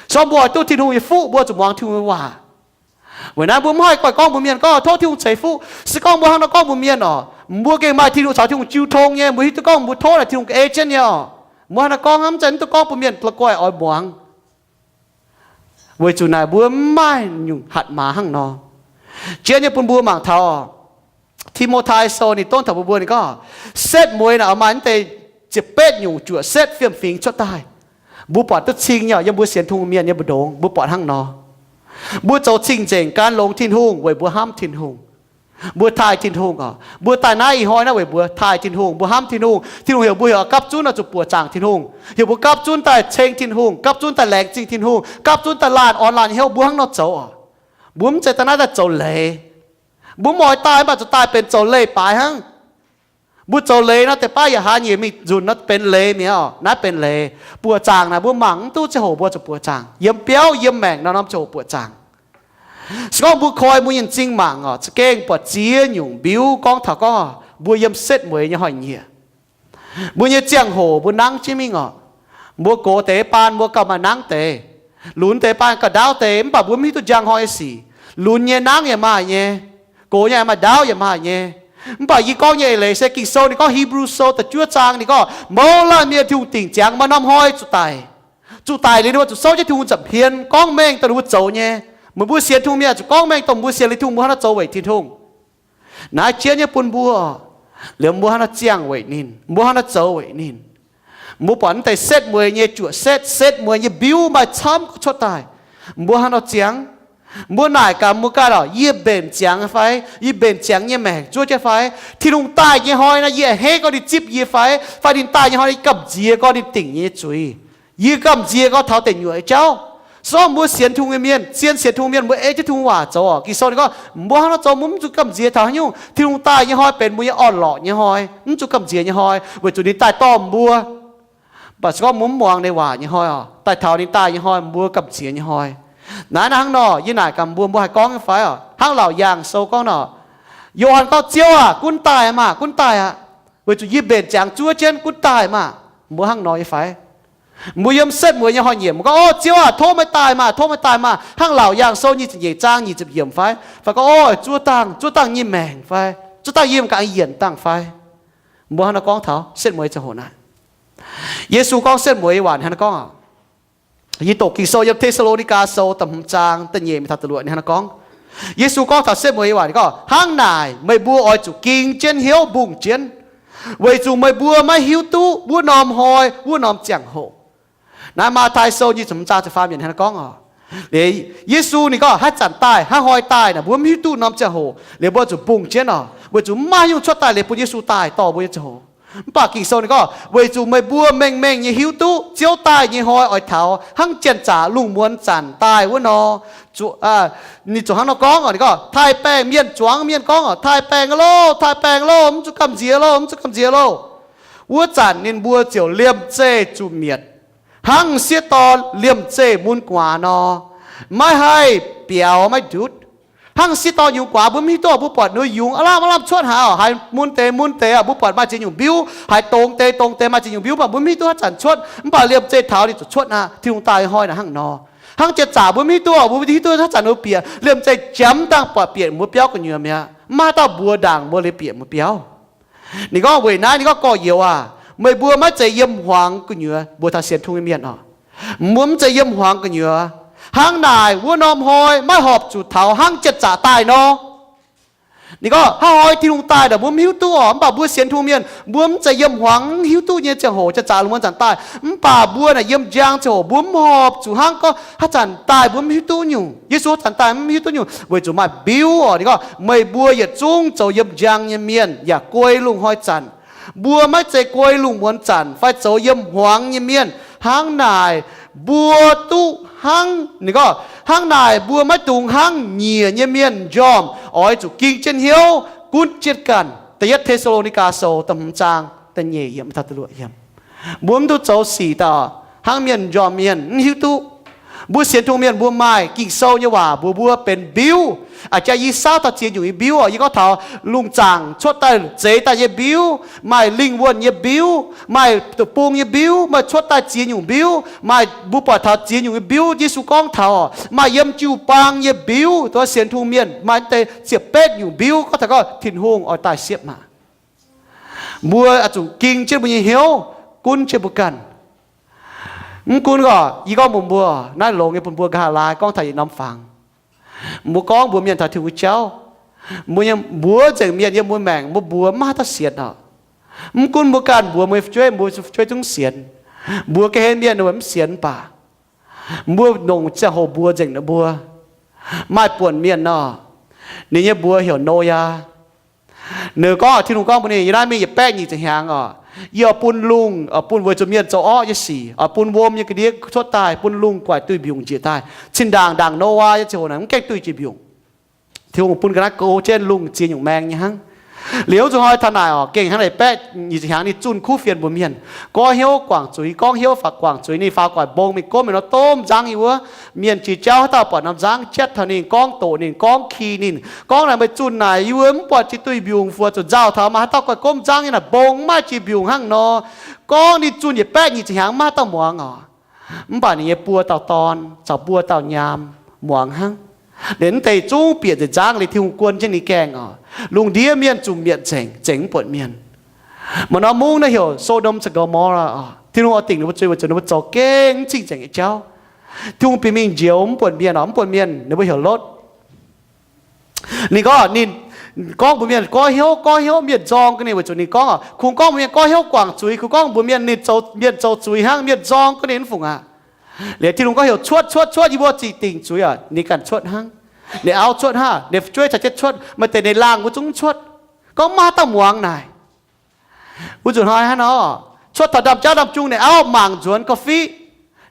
Se gorngv mbuo oix duqv Tin-Hungh nyei fuqv, mbuo zuqc muangx Tin-Hungh nyei waac. Weic naaiv mbuo mv haih goiv gorngv mbuox mienh gorngv tov Tin-Hungh ceix fuqv. Se gorngv mbuo hnangv nor gorngv mbuox mienh oc, mbuo gengh maaih Tin-Hungh caux Tin-Hungh jiu tong nyei, mbuo hiuv duqv gorngv mbuo tov naaic Tin-Hungh ga'ei jienv nyei oc. Mbuo hnangv nor gorngv hnamv, mv zeiz mv duqv gorngv bun mienh la'guaih oix muangx. Weic zuqc naaic mbuo mv maaih nyungc hatc maaz hnangv nor. Jiex nyei bun mbuo mangc taux Ti^mo^tai Sou ninh donv taux mbuo, mbuo ninh gorngv setv mueiz naaic oix maaih naaiv deix ziepc betv nyungc juoqc setv fiem-fingx cuotv daaih. Mbuo buatc duqv cing nyei, yiem mbuo sienx Tin-Hungh mienh nyei mbu'ndongx mbuo buatc hnangv nor. Mbuo zoux cing-nzengc gan longx Tin-Hungh weic mbuo hnamv Tin-Hungh. Mbuo taaih Tin-Hungh oc. Mbuo daaih naaiv ih hnoi naaiv weic mbuo taaih Tin-Hungh, mbuo hnamv Tin-Hungh. Tin-Hungh heuc mbuo heuc gapv zunv oix zuqc buoqc zaangc Tin-Hungh, heuc mbuo gapv zunv daaih ceng Tin-Hungh, gapv zunv daaih laengz zingh Tin-Hungh, gapv zunv daaih laanh orn laanh nyei hnyouv. Mbuo hnangv nor zoux oc. Mbuo mv zeiz daaih naaiv daaih zoux leiz. Mbuo mv oix daaih mv baac zuqc daaih benx zoux leiz-baaix hnangv. Mbuo zoux leiz nor, deix baav yaac haaix nyungc mingh nzunc nor benx leiz mi'aqv oc. Naaiv benx leiz. Buoqc zaangc naaic mbuo mangc mv duqv ziangh hoc mbuo zuqc buoqc zaangc. Yiem biauv yiem maengc nor norm ziangh hoc buoqc zaangc. Se gorngv mbuo koi mbuo nyei m'zing mangc oc, za'gengh buatc ziex nyungc mbiuv gorngv taux gorngv mbuo yiem setv mueiz nyei hnoi-nyieqc. Mbuo nyei ziangh hoc mbuo nangv jienv mingh oc. Mbuo gox deix baan mbuo gauh maaih nangv deix, lunx deix baan gauh ndaauv deix, mv baac mbuo mv hiuv duqv njang hnoi nyei sic. Lunx nyei nangv yaac maaih nyei, gox nyei maaih, ndaauv yaac maaih nyei. Mv baac yie gorngv nyei eix leiz se Ging-Sou ninh gorngv, Hipv^lu Sou da'juov zaang ninh gorngv, mouz laanh mienh Tin-Hungh dingc ziangx maaih norm hnoi zuqc daic. Zuqc daic liuz ninh mbuo zuqc souv jienv Tin-Hungh nza'hmien gorngv mengh dongh ninh mbuo zoux nyei. Meih mbuo sienx Tin-Hungh mienh zuqc gorngv mengh dongh mbuo sienx liuz Tin-Hungh mbuo hnangv nor zoux weic Tin-Hungh. Naaiv jienv nyei bun mbuo, liemh mbuo hnangv nor ziangh weic ninh, mbuo hnangv nor zoux weic ninh. Mbuo buatc naaiv deix setv mueiz nyei juoqc setv, setv mueiz nyei mbiuv maaih camv gorngv cuotv daaih. Mbuo hnangv nor ziangh, mbuo naaic gaax mbuo ganh oc, yie mbenc ziangx fai? Yie mbenc ziangx nyei maengc zuov jienv fai? Tin-Hungh daaih nyei hnoi nor yie a'hneiv gorngv ninh zipv yie fai? Fai ninh daaih nyei hnoi yie gamh nziex gorngv ninh dingc yie nyei zuiz? Yie gamh nziex gorngv taux deic nyuoqc nyei jauv? Se gorngv mbuo sienx Tin-Hungh nyei mienh, zien sienx Tin-Hungh mienh, mbuo ei jienv Tin-Hungh waac zoux oc. Ging-Sou ninh gorngv mbuo hnangv nor zoux mbuo mv zuqc gamh nziex taux haaix nyungc. Tin-Hungh daaih nyei hnoi benx mbuo nyei orn-lorqc nyei hnoi, mv zuqc gamh nziex nyei hnoi, weic zuqc ninh daaih dorh mbuo. Mv baac se gorngv mbuo mv muangx ninh waac nyei hnoi oc, daaih taux ninh daaih nyei hnoi mbuo gamh nziex nyei hnoi. Naaiv hnangv nor, yie naaic gaax mbuo, mbuo haih gorngv nyei fai oc? Hnangv Laauc Yaangh Sou gorngv nor, Yo^han gorngv, Ziouv aah, gunv daaih maah, gunv daaih aqv. Weic zuqc yie mbenc ziangx zuov jienv, gunv daaih maah. Mbuo hnangv nor nyei fai? Mbuo yiem setv mueiz nyei hnoi-nyieqc mbuo gorngv, O Ziouv aah, tov meih daaih maah, tov meih daaih maah. Hnangv Laauc Yaangh Sou nyic ziepc nyeic zaang nyic ziepc yiemc fai? Fai gorngv, O, zuov dangh, zuov dangh nyei maengc fai? Zuov dangh yie ganh yienc dangh fai? Mbuo hnangv nor gorngv taux setv mueiz ziangh hoc naaic. Yesu gorngv setv mueiz nyei waac ninh hnangv nor gorngv oc. Yie doqc Ging-Sou yiem Te^saa^lo^ni^gaa Sou da'hmz zaang da'nyeic mingh taux da'luoqc ninh hnangv nor gorngv. Yesu gorngv taux setv mueiz nyei waac ninh gorngv, Hnangv naaic meih mbuo oix zuqc ging jienv hnyouv mbungh jienv, weic zuqc meih mbuo maiv hiuv duqv wuov norm hnoi wuov norm ziangh hoc. Naaiv Matv^tai Sou nyic ziepc hmz zaang ziepc faam yiemc hnangv nor gorngv oc. Liuz Yesu ninh gorngv, Haaix zanc daaih, haaix hnoi daaih naaic mbuo mv hiuv duqv norm ziangh hoc. Liuz mbuo zuqc mbungh jienv oc, weic zuqc mv maaih haaix nyungc cuotv daaih liuz bun Yesu daaih dorh mbuo nyei ziangh hoc. Mv baac Ging-Sou ninh gorngv, Weic zuqc meih mbuo mengh mengh nyei hiuv duqv Ziouv daaih nyei hnoi oix taux hnangv janx-zaqc lungh muonz zanc daaih wuov nor. Ninh zuqc hnangv nor gorngv oc, ninh gorngv, Taaih-baengh mienh zuangx mienh gorngv oc, Taaih-baengh loh! Taaih-baengh loh! Mv zuqc gamh nziex loh! Mv zuqc gamh nziex loh! Wuov zanc ninh mbuo ziouc liemh zeih zuqc mietc, hnangv m'sieqv dorn liemh zeih mun guaax nor, maiv haih biaux maiv ndutv. Hnangv m'sieqv dorn yungz guaax, mbuo mv hiuv duqv oc, mbuo buatc ninh yungz aav lamh aav lamh cuotv haaix oc, haaix mun deix mun deix oc, mbuo buatc maaih ziex nyungc mbiuv, haaix dongx deix dongx deix maaih ziex nyungc mbiuv, mv baac mbuo mv hiuv duqv haaix zanc cuotv. Mv baac liemh zeih taux ninh zuqc cuotv aqv. Tin-Hungh daaih hnoi naaic hnangv nor. Hnangv janx-zaqc mbuo mv hiuv duqv oc, mbuo mv hiuv duqv haaix zanc ninh bieqc. Liemh zeih jangx dangh buatc bieqc mbuo biauv gu'nyuoz mi'aqv. Mv maaih haaix dauh mbuox ndaangc mbuo liuz bieqc mbuo biauv. Ninh gorngv, Weic naaiv ninh gorngv, Gorx-youz aac, meih mbuo maiv zeiz yiem hmuangx gu'nyuoz. Mbuox taux sienx Tin-Hungh nyei mienh oc, mbuo mv zeiz yiem hmuangx gu'nyuoz. Hnangv naaic wuov norm hnoi maiv horpc zuqc taux hnangv janx-zaqc daaih nor. Ninh gorngv, Haaix hnoi Tin-Hungh daaih naaic mbuo mv hiuv duqv oc. Mv baac mbuo sienx Tin-Hungh mienh, mbuo mv zeiz yiem hmuangx hiuv duqv nyei ziangh hoc janx-zaqc lungh muonz zanc daaih. Mv baac mbuo naaic yiem njang ziangh hoc, mbuo mv horpc zuqc hnangv gorngv haaix zanc daaih mbuo mv hiuv duqv nyungc, Yesu haaix zanc daaih mv hiuv duqv nyungc, weic zuqc maaih mbiuv oc. Ninh gorngv, Meih mbuo yietc zungv zoux yiem njang nyei mienh yaac guei lungh hnoi zanc. Mbuo maiv zeiz guei lungh muonz zanc fai zoux yiem hmuangx nyei mienh. Hnangv naaic mbuo duqv hnangv, ninh gorngv, hnangv naaic mbuo maiv dungx hnangv nyiec nyei mienh m'njormh, oix zuqc ging jienv hnyouv gunv jienv ganh. Da'yietv Te^saa^lo^ni^gaa Sou da'hmz zaang da'nyeic yiemc taux da'luoqc yiemc. Mbuo mv duqv zoux sic daaih hnangv mienh m'njormh mienh mv hiuv duqv. Mbuo sienx Tin-Hungh mienh mbuo maaih Ging-Sou nyei waac mbuox mbuo benx mbiuv. A'jang yie saauv taux ziex nyungc nyei mbiuv oc. Yie gorngv taux lungh zaangc cuotv daaih zeix daaih nyei mbiuv, maaih lingh wuonh nyei mbiuv, maaih deic-bung nyei mbiuv, maaih cuotv daaih ziex nyungc mbiuv, maaih mbuo buatc taux ziex nyungc nyei mbiuv Yesu gorngv taux oc. Maaih yiem jiu-baang nyei mbiuv, dongh sienx Tin-Hungh mienh maaih deix ziepc betv nyungc mbiuv gorngv taux gorngv Tin-Hungh oix daaih siepv maah. Mbuo oix zuqc ging jienv mbuo nyei hnyouv, gunv jienv mbuo ganh. Mv gunv gorqv, yie gorngv mbuox mbuo, naaiv longx nyei bun mbuo nqa'haav laai gorngv taux yietc norm fangx. Mbuo gorngv mbuox mienh taux Tin-Hungh nyei jauv, mbuo nyei mbuox nzengc mienh yiem mbuo maengc, mbuo mbuox maiv haih dauh sienx oc. Mv gunv mbuo ganh mbuox mbuo nyei fu'jueiv, mbuo fu'jueiv zungv sienx. Mbuox ga'hlen mienh mv sienx mv baac mbuo longc ziangh hoc mbuox nzengc ninh mbuo. Maaih buonc mienh nor, ninh nyei mbuox heuc Noyaa. Ninh gorngv, Tin-Hungh gorngv mbuox ninh, yie naaiv mingh yietc baeqv nyic ziepc hnyangx oc, yie oix bun lungh, oix bun weic zuqc mienh zoux orqv nyei sic, oix bun wuom nyei ga'ndiev cuotv daaih, bun lungh guaaic duih mbiungc njiec daaih. Cin-ndaangc ndaangc Noyaa nyei ziangh hoc naaic mv gaengh duih jiex mbiungc. Tin-Hungh bun ga'naaiv goux jienv lungh ziex nyungc maeng nyei hnangv. Liuz zuqc hnoi taux naaic oc, gengh hnangv naaic baeqv nyic ziepc hnyangx ninh zunh kuv fienx mbuox mienh, goiv hnyouv guangc zuiz, gorngv hnyouv faaux guangc zuiz, ninh faaux guaaic mbong mingh gomv mingh nor domh nzangv nyei wuov. Mienh jiex jauv haaix dauh buatc norm nzangv jatv taux ninh, gorngv doqc ninh, gorngv ki ninh, gorngv naaic meih zunh naaic yie mbuo mv buatc jiex duih mbiungc, fu'jueiv zuqc nzauh taux maaih haaix dauh goiv gomv nzangv nyei naaic mbong mv maaih jiex mbiungc hnangv nor. Gorngv ninh zunh yietc baeqv nyic ziepc hnyangx maiv dauh muangx oc. Mv baac ninh nyei buo dauh dorn caux buo dauh nyaam muangx hnangv. Liuz mv deix zungv bieqc nzengc nzangv, liuz Tin-Hungh guon jienv ninh gaengh oc. Lungh ndiev mienh zuqc mietc nzengc, zengc mv buatc mienh. Maaih norm mungv naaiv heuc Sodomu caux Gomorraa oc. Tin-Hungh oix dingc ninh mbuo zuiz weic zuqc ninh mbuo zoux gengh mv cing-nzengc nyei jauv. Tin-Hungh bieqc mingh njoux mv buatc mienh oc, mv buatc mienh, ninh mbuo heuc Lotv. Ninh gorngv, ninh gorngv mbuox mienh goiv hnyouv, goiv hnyouv, mienh nzorng ga'naaiv ninh weic zuqc ninh gorngv oc, kungx gorngv mbuox mienh goiv hnyouv guangc zuiz, kungx gorngv mbuox mienh ninh zoux, mienh zoux zuiz hnangv, mienh nzorng ga'naaiv ninh mv fungc aqv. Liuz Tin-Hungh gorngv heuc cuotv, cuotv, cuotv, yie mbuo ziqc dingc zuiz oc, ninh ganh cuotv hnangv. Ninh auv cuotv hnangv, ninh fu'jueiv caux jienv cuotv, maaih deix ninh laangh mbuo zungv cuotv. Gorngv maiv dauh muangx naaic. Wuov nzunc hnoi hnangv nor, cuotv taux ndaamv-jauv ndaamv-jung, ninh auv mangc nzuonx ga'fiqv,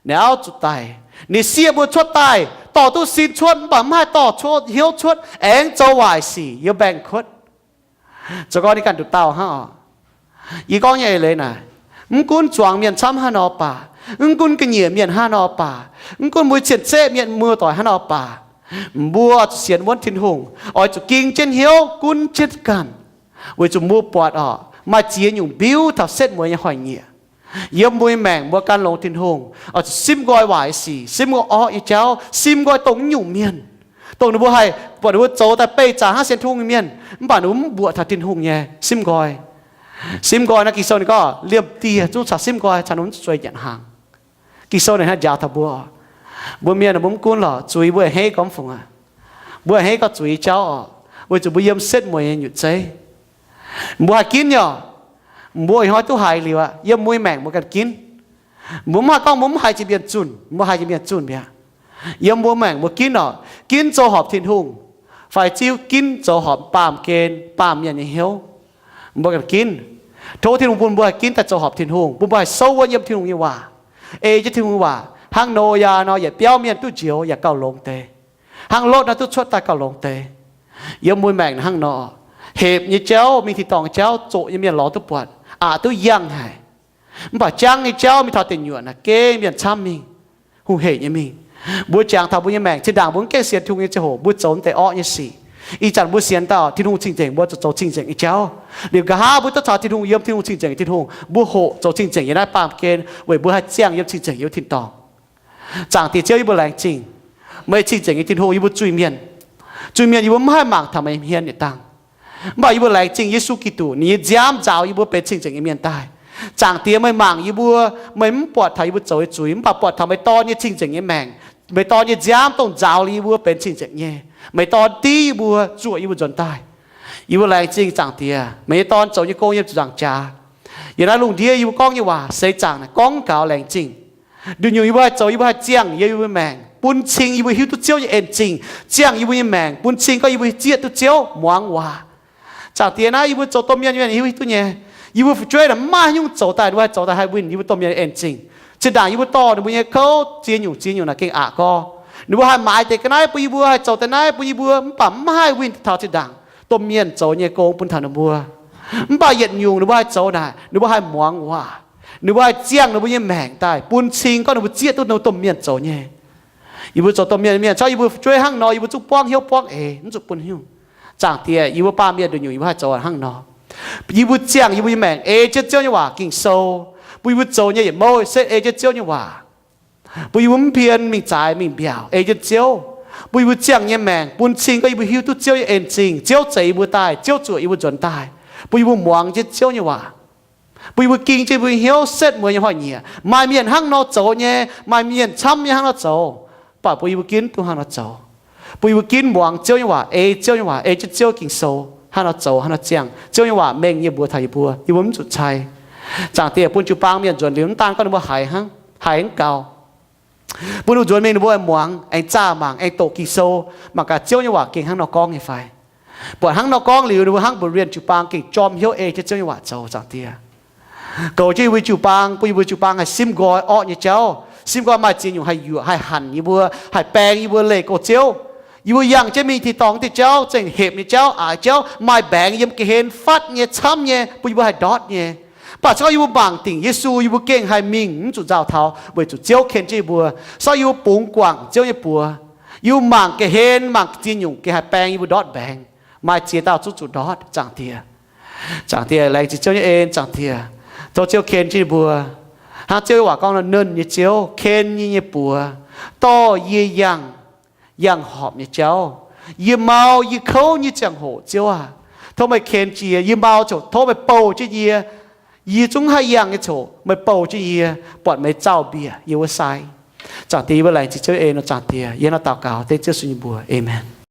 ninh auv zuqc daic. Ninh sieqv mbuo cuotv daaih dorh duqv sin cuotv, mv baac mv haih dorh cuotv hnyouv cuotv, aengx zoux waaic sic, yiem mbaengx-kuotv. Zoux gau ninh ganh nduqc dauh hnangv oc. Yie gorngv nyei eix leiz naaic, mv gunv zuangx mienh camv hnangv nor baac, mv gunv ga'nyiec mienh hnangv nor baac, mv gunv mbuo cien-ceqv mienh muoz-doic hnangv nor baac, mbuo zuqc sienx wuonv Tin-Hungh, oix zuqc ging jienv hnyouv, gunv jienv ganh, weic zuqc mbuo buatc oc, maaih ziex nyungc mbiuv taux setv mueiz nyei hnoi-nyieqc. Yiem mbuo nyei maengc mbuo gan longx Tin-Hungh, oix zuqc simv nqoi waaic sic, simv nqoi orqv nyei jauv, simv nqoi dongh naaiv nyungc mienh, dongh ninh mbuo haih buatc ninh mbuo zoux daaih beih zaangc hnangv sienx Tin-Hungh nyei mienh, mv baac ninh mbuo mv mbuoqc taux Tin-Hungh nyei. Simv nqoi, simv nqoi naaiv Ging-Sou ninh gorngv liemh dieh zungv caux simv nqoi caux ninh mbuo zueiz nyanc hnaangx. Ging-Sou naaic hnangv njaaux taux mbuo, mbuo mienh mbuo mv gunv lorqc, zuiz mbuo a'hneiv gormx fungc aqv. Mbuo a'hneiv gorngv zuiz nyei jauv oc, weic zuqc mbuo yiem setv mueiz nyei nyutc zeiv. Mbuo haih ginv nyei oc. Mbuo ih hnoi duqv haiz liuz aqv, yiem mbuo nyei maengc mbuo ganh ginv. Mbuo mv haih gorngv mbuo mv haiz jiex mienh zunh, mbuo haiz jiex mienh zunh mi'aqv. Yiem mbuo maengc mbuo ginv oc, ginv zoux horpc Tin-Hungh, fai ziouc ginv zoux horpc baamh gen, baamh mienh nyei hnyouv. Mbuo ganh ginv. Tov Tin-Hungh bun mbuo haih ginv daaih zoux horpc Tin-Hungh, bun mbuo haih souv wuonv yiem Tin-Hungh nyei waac, ei jienv Tin-Hungh nyei waac, hnangv Noyaa nor, yietc biauv mienh duqv njoux yaac gauh longx deix, hnangv Lotv nor duqv cuotv daaih gauh longx deix. Yiem mbuo maengc hnangv nor, hepc nyei jauv, mingh tin-dorngh nyei jauv, zoqc nyei mienh lorz duqv buatc, aqc duqv yangh haic. Mv baac jangv nyei jauv mingh taux deic nyuoqc naaic gengh mienh camv mingh, hungh heic nyei mingh. Mbuo jangx taux mbuo nyei maengc, zinh ndaangc mbuo mv gaengh sienx Tin-Hungh nyei ziangh hoc mbuo zoux mv deix orqv nyei sic. Ih zanc mbuo sienx dauh Tin-Hungh cing-nzengc, mbuo zuqc zoux cing-nzengc nyei jauv. Liuz nqa'haav mbuo duqv caux Tin-Hungh yiem, Tin-Hungh cing-nzengc nyei Tin-Hungh, mbuo hoqc zoux cing-nzengc yiem naaiv baamh gen weic mbuo haih ziangh yiem cing-nzengc yiem tin-dorngh. Zaangc Diex Ziouv, yie mbuo laengz zingh meih, cing-nzengc nyei Tin-Hungh, yie mbuo zuiz-mienh. Zuiz-mienh yie mbuo mv haih mangc taux meih hmien yietc dangh. Mv baac yie mbuo laengz zingh Yesu Giduc, ninh nyei nziaamv nzaaux yie mbuo benx cing-nzengc nyei mienh daaih. Zaangc Diex, meih mangc yie mbuo, meih mv buatc taux yie mbuo zoux nyei zuiz, mv baac buatc taux meih Dorn nyei cing-nzengc nyei maengc, meih Dorn nyei nziaamv dongh nzaaux liuz yie mbuo benx cing-nzengc nyei. Meih Dorn div yie mbuo, zuoqc yie mbuo nzuonx daaih. Yie mbuo laengz zingh Zaangc Diex, meih nyei Dorn zoux nyei gong yiem zuqc nzaangc jaax. Yiem naaiv lungh ndiev yie mbuo gorngv nyei waac seix zaangc naaic gorngv gaux laengz zingh. Nduqc nyungc yie mbuo haih zoux, yie mbuo haih ziangh yiem yie mbuo maengc, bun cing yie mbuo hiuv duqv Ziouv nyei en-zingh, ziangh yie mbuo nyei maengc, bun cing gorngv yie mbuo zieqv duqv Ziouv, muangx waac. Zaangc Diex, naaiv yie mbuo zoux domh mienh, mienh hiuv duqv nyei. Yie mbuo fu'jueiv naaic mv maaih haaix nyungc zoux daaih, ninh mbuo haih zoux daaih haih winh yie mbuo domh mienh en-zingh. Zinh ndaangc yie mbuo dorh ninh mbuo nyei kouv ziex nyungc ziex nyungc naaic gengh aqc gorx. Ninh mbuo haih maaiz deix ga'naaiv bun yie mbuo, haih zoux deix naaiv bun yie mbuo, mv baac mv haih winh taux zinh ndaangc domh mienh zoux nyei gong bun taux ninh mbuo. Mv baac yietc nyungc ninh mbuo haih zoux naaic, ninh mbuo haih muangx waac. Ninh mbuo haih ziangh ninh mbuo nyei maengc daaih bun cing gorngv ninh mbuo zieqv duqv ninh domh mienh zoux nyei. Yie mbuo zoux domh mienh, mienh caux yie mbuo fu'jueiv hnangv nor, yie mbuo zungv buangv hnyouv buangv eix, mv zuqc bun hnyouv. Zaangc Diex, yie mbuo baamh mienh nduqc nyungc yie mbuo haih zoux hnangv nor. Yie mbuo ziangh yie mbuo nyei maengc ei jienv Ziouv nyei waac ging-sou, bun yie mbuo zoux nyei yietc mouv setv ei jienv Ziouv nyei waac, bun yie mbuo mv pien mingh zaaix mingh mbiaauc ei jienv Ziouv, bun yie mbuo ziangh nyei maengc bun cing gorngv yie mbuo hiuv duqv Ziouv nyei en zingh, Ziouv zeix yie mbuo daaih, Ziouv zuoqc yie mbuo nzuonx daaih, bun yie mbuo muangx jienv Ziouv nyei waac, bun yie mbuo ging jienv yie mbuo nyei hnyouv setv mueiz nyei hnoi-nyieqc. Maaih mienh hnangv nor zoux nyei, maaih mienh camv nyei hnangv nor zoux, mv baac bun yie mbuo ginv duqv hnangv nor zoux. Bun yie mbuo ginv muangx Ziouv nyei waac, ei Ziouv nyei waac, ei jienv Ziouv ging-sou hnangv nor zoux, hnangv nor ziangh. Ziouv nyei waac mengh yie mbuo taux yie mbuo, yie mbuo mv zuqc cai. Zaangc Diex, bun jiu-baang mienh nzuonx liuz mv daan gorngv ninh mbuo haiz hnangv, haiz mv gaux, bun ninh mbuo nzuonx mingh ninh mbuo muangx, aengx zaah mangc, aengx doqc Ging-Sou, mangc gaax Ziouv nyei waac gengh hnangv nor gorngv nyei fai. Buatc hnangv nor gorngv liuz, ninh mbuo hnangv mbuox mienh jiu-baang gengh jorm hnyouv ei jienv Ziouv nyei waac zoux, Zaangc Diex. Goux jienv yie mbuo jiu-baang, bun yie mbuo jiu-baang haih simv nqoi orqv nyei jauv, simv nqoi maaih ziex nyungc haih yuoqc, haih hanc yie mbuo, haih baeng yie mbuo leih go Ziouv. Yie mbuo yangh jienv mingh tin-dorngh diuh jauv, zengc hepc nyei jauv, aaix jauv, maaih mbaengx yiem ga'hlen fatv nyei, camv nyei, bun yie mbuo haih ndortv nyei. Mv baac se gorngv yie mbuo mangc dingc Yesu, yie mbuo gengh haih mingh, mv zuqc nzauh taux, weic zuqc Ziouv ken jienv yie mbuo. Se gorngv yie mbuo bungx guangc Ziouv nyei buoz, yie mbuo mangc ga'hlen, mangc ziex nyungc gengh haih baeng yie mbuo ndortv mbaengx. Maaih ziex dauh zungv zuqc ndortv, Zaangc Diex. Zaangc Diex, laengz zingh Ziouv nyei en, Zaangc Diex. Tov Ziouv ken jienv yie mbuo. Hnangv Ziouv nyei waac gorngv nor, nernh nyei Ziouv, ken nyei nyei buoz, dorh yie yangh, yangh horpc nyei jauv. Yie mau yie kouv nyei ziangh hoc, Ziouv aac, tov meih ken jiex. Yie mau ziouc tov meih bouh jienv yie. Yie zungv haih yangh nyei ziouc meih bouh jienv yie, buatc meih zaux-mbiec yie wuov sai. Zaangc Diex, yie mbuo laengz zingh Ziouv nyei en nor, Zaangc Diex. Yie hnangv nor daux gaux dengv Ziouv Yesu nyei mbuox. Aamen.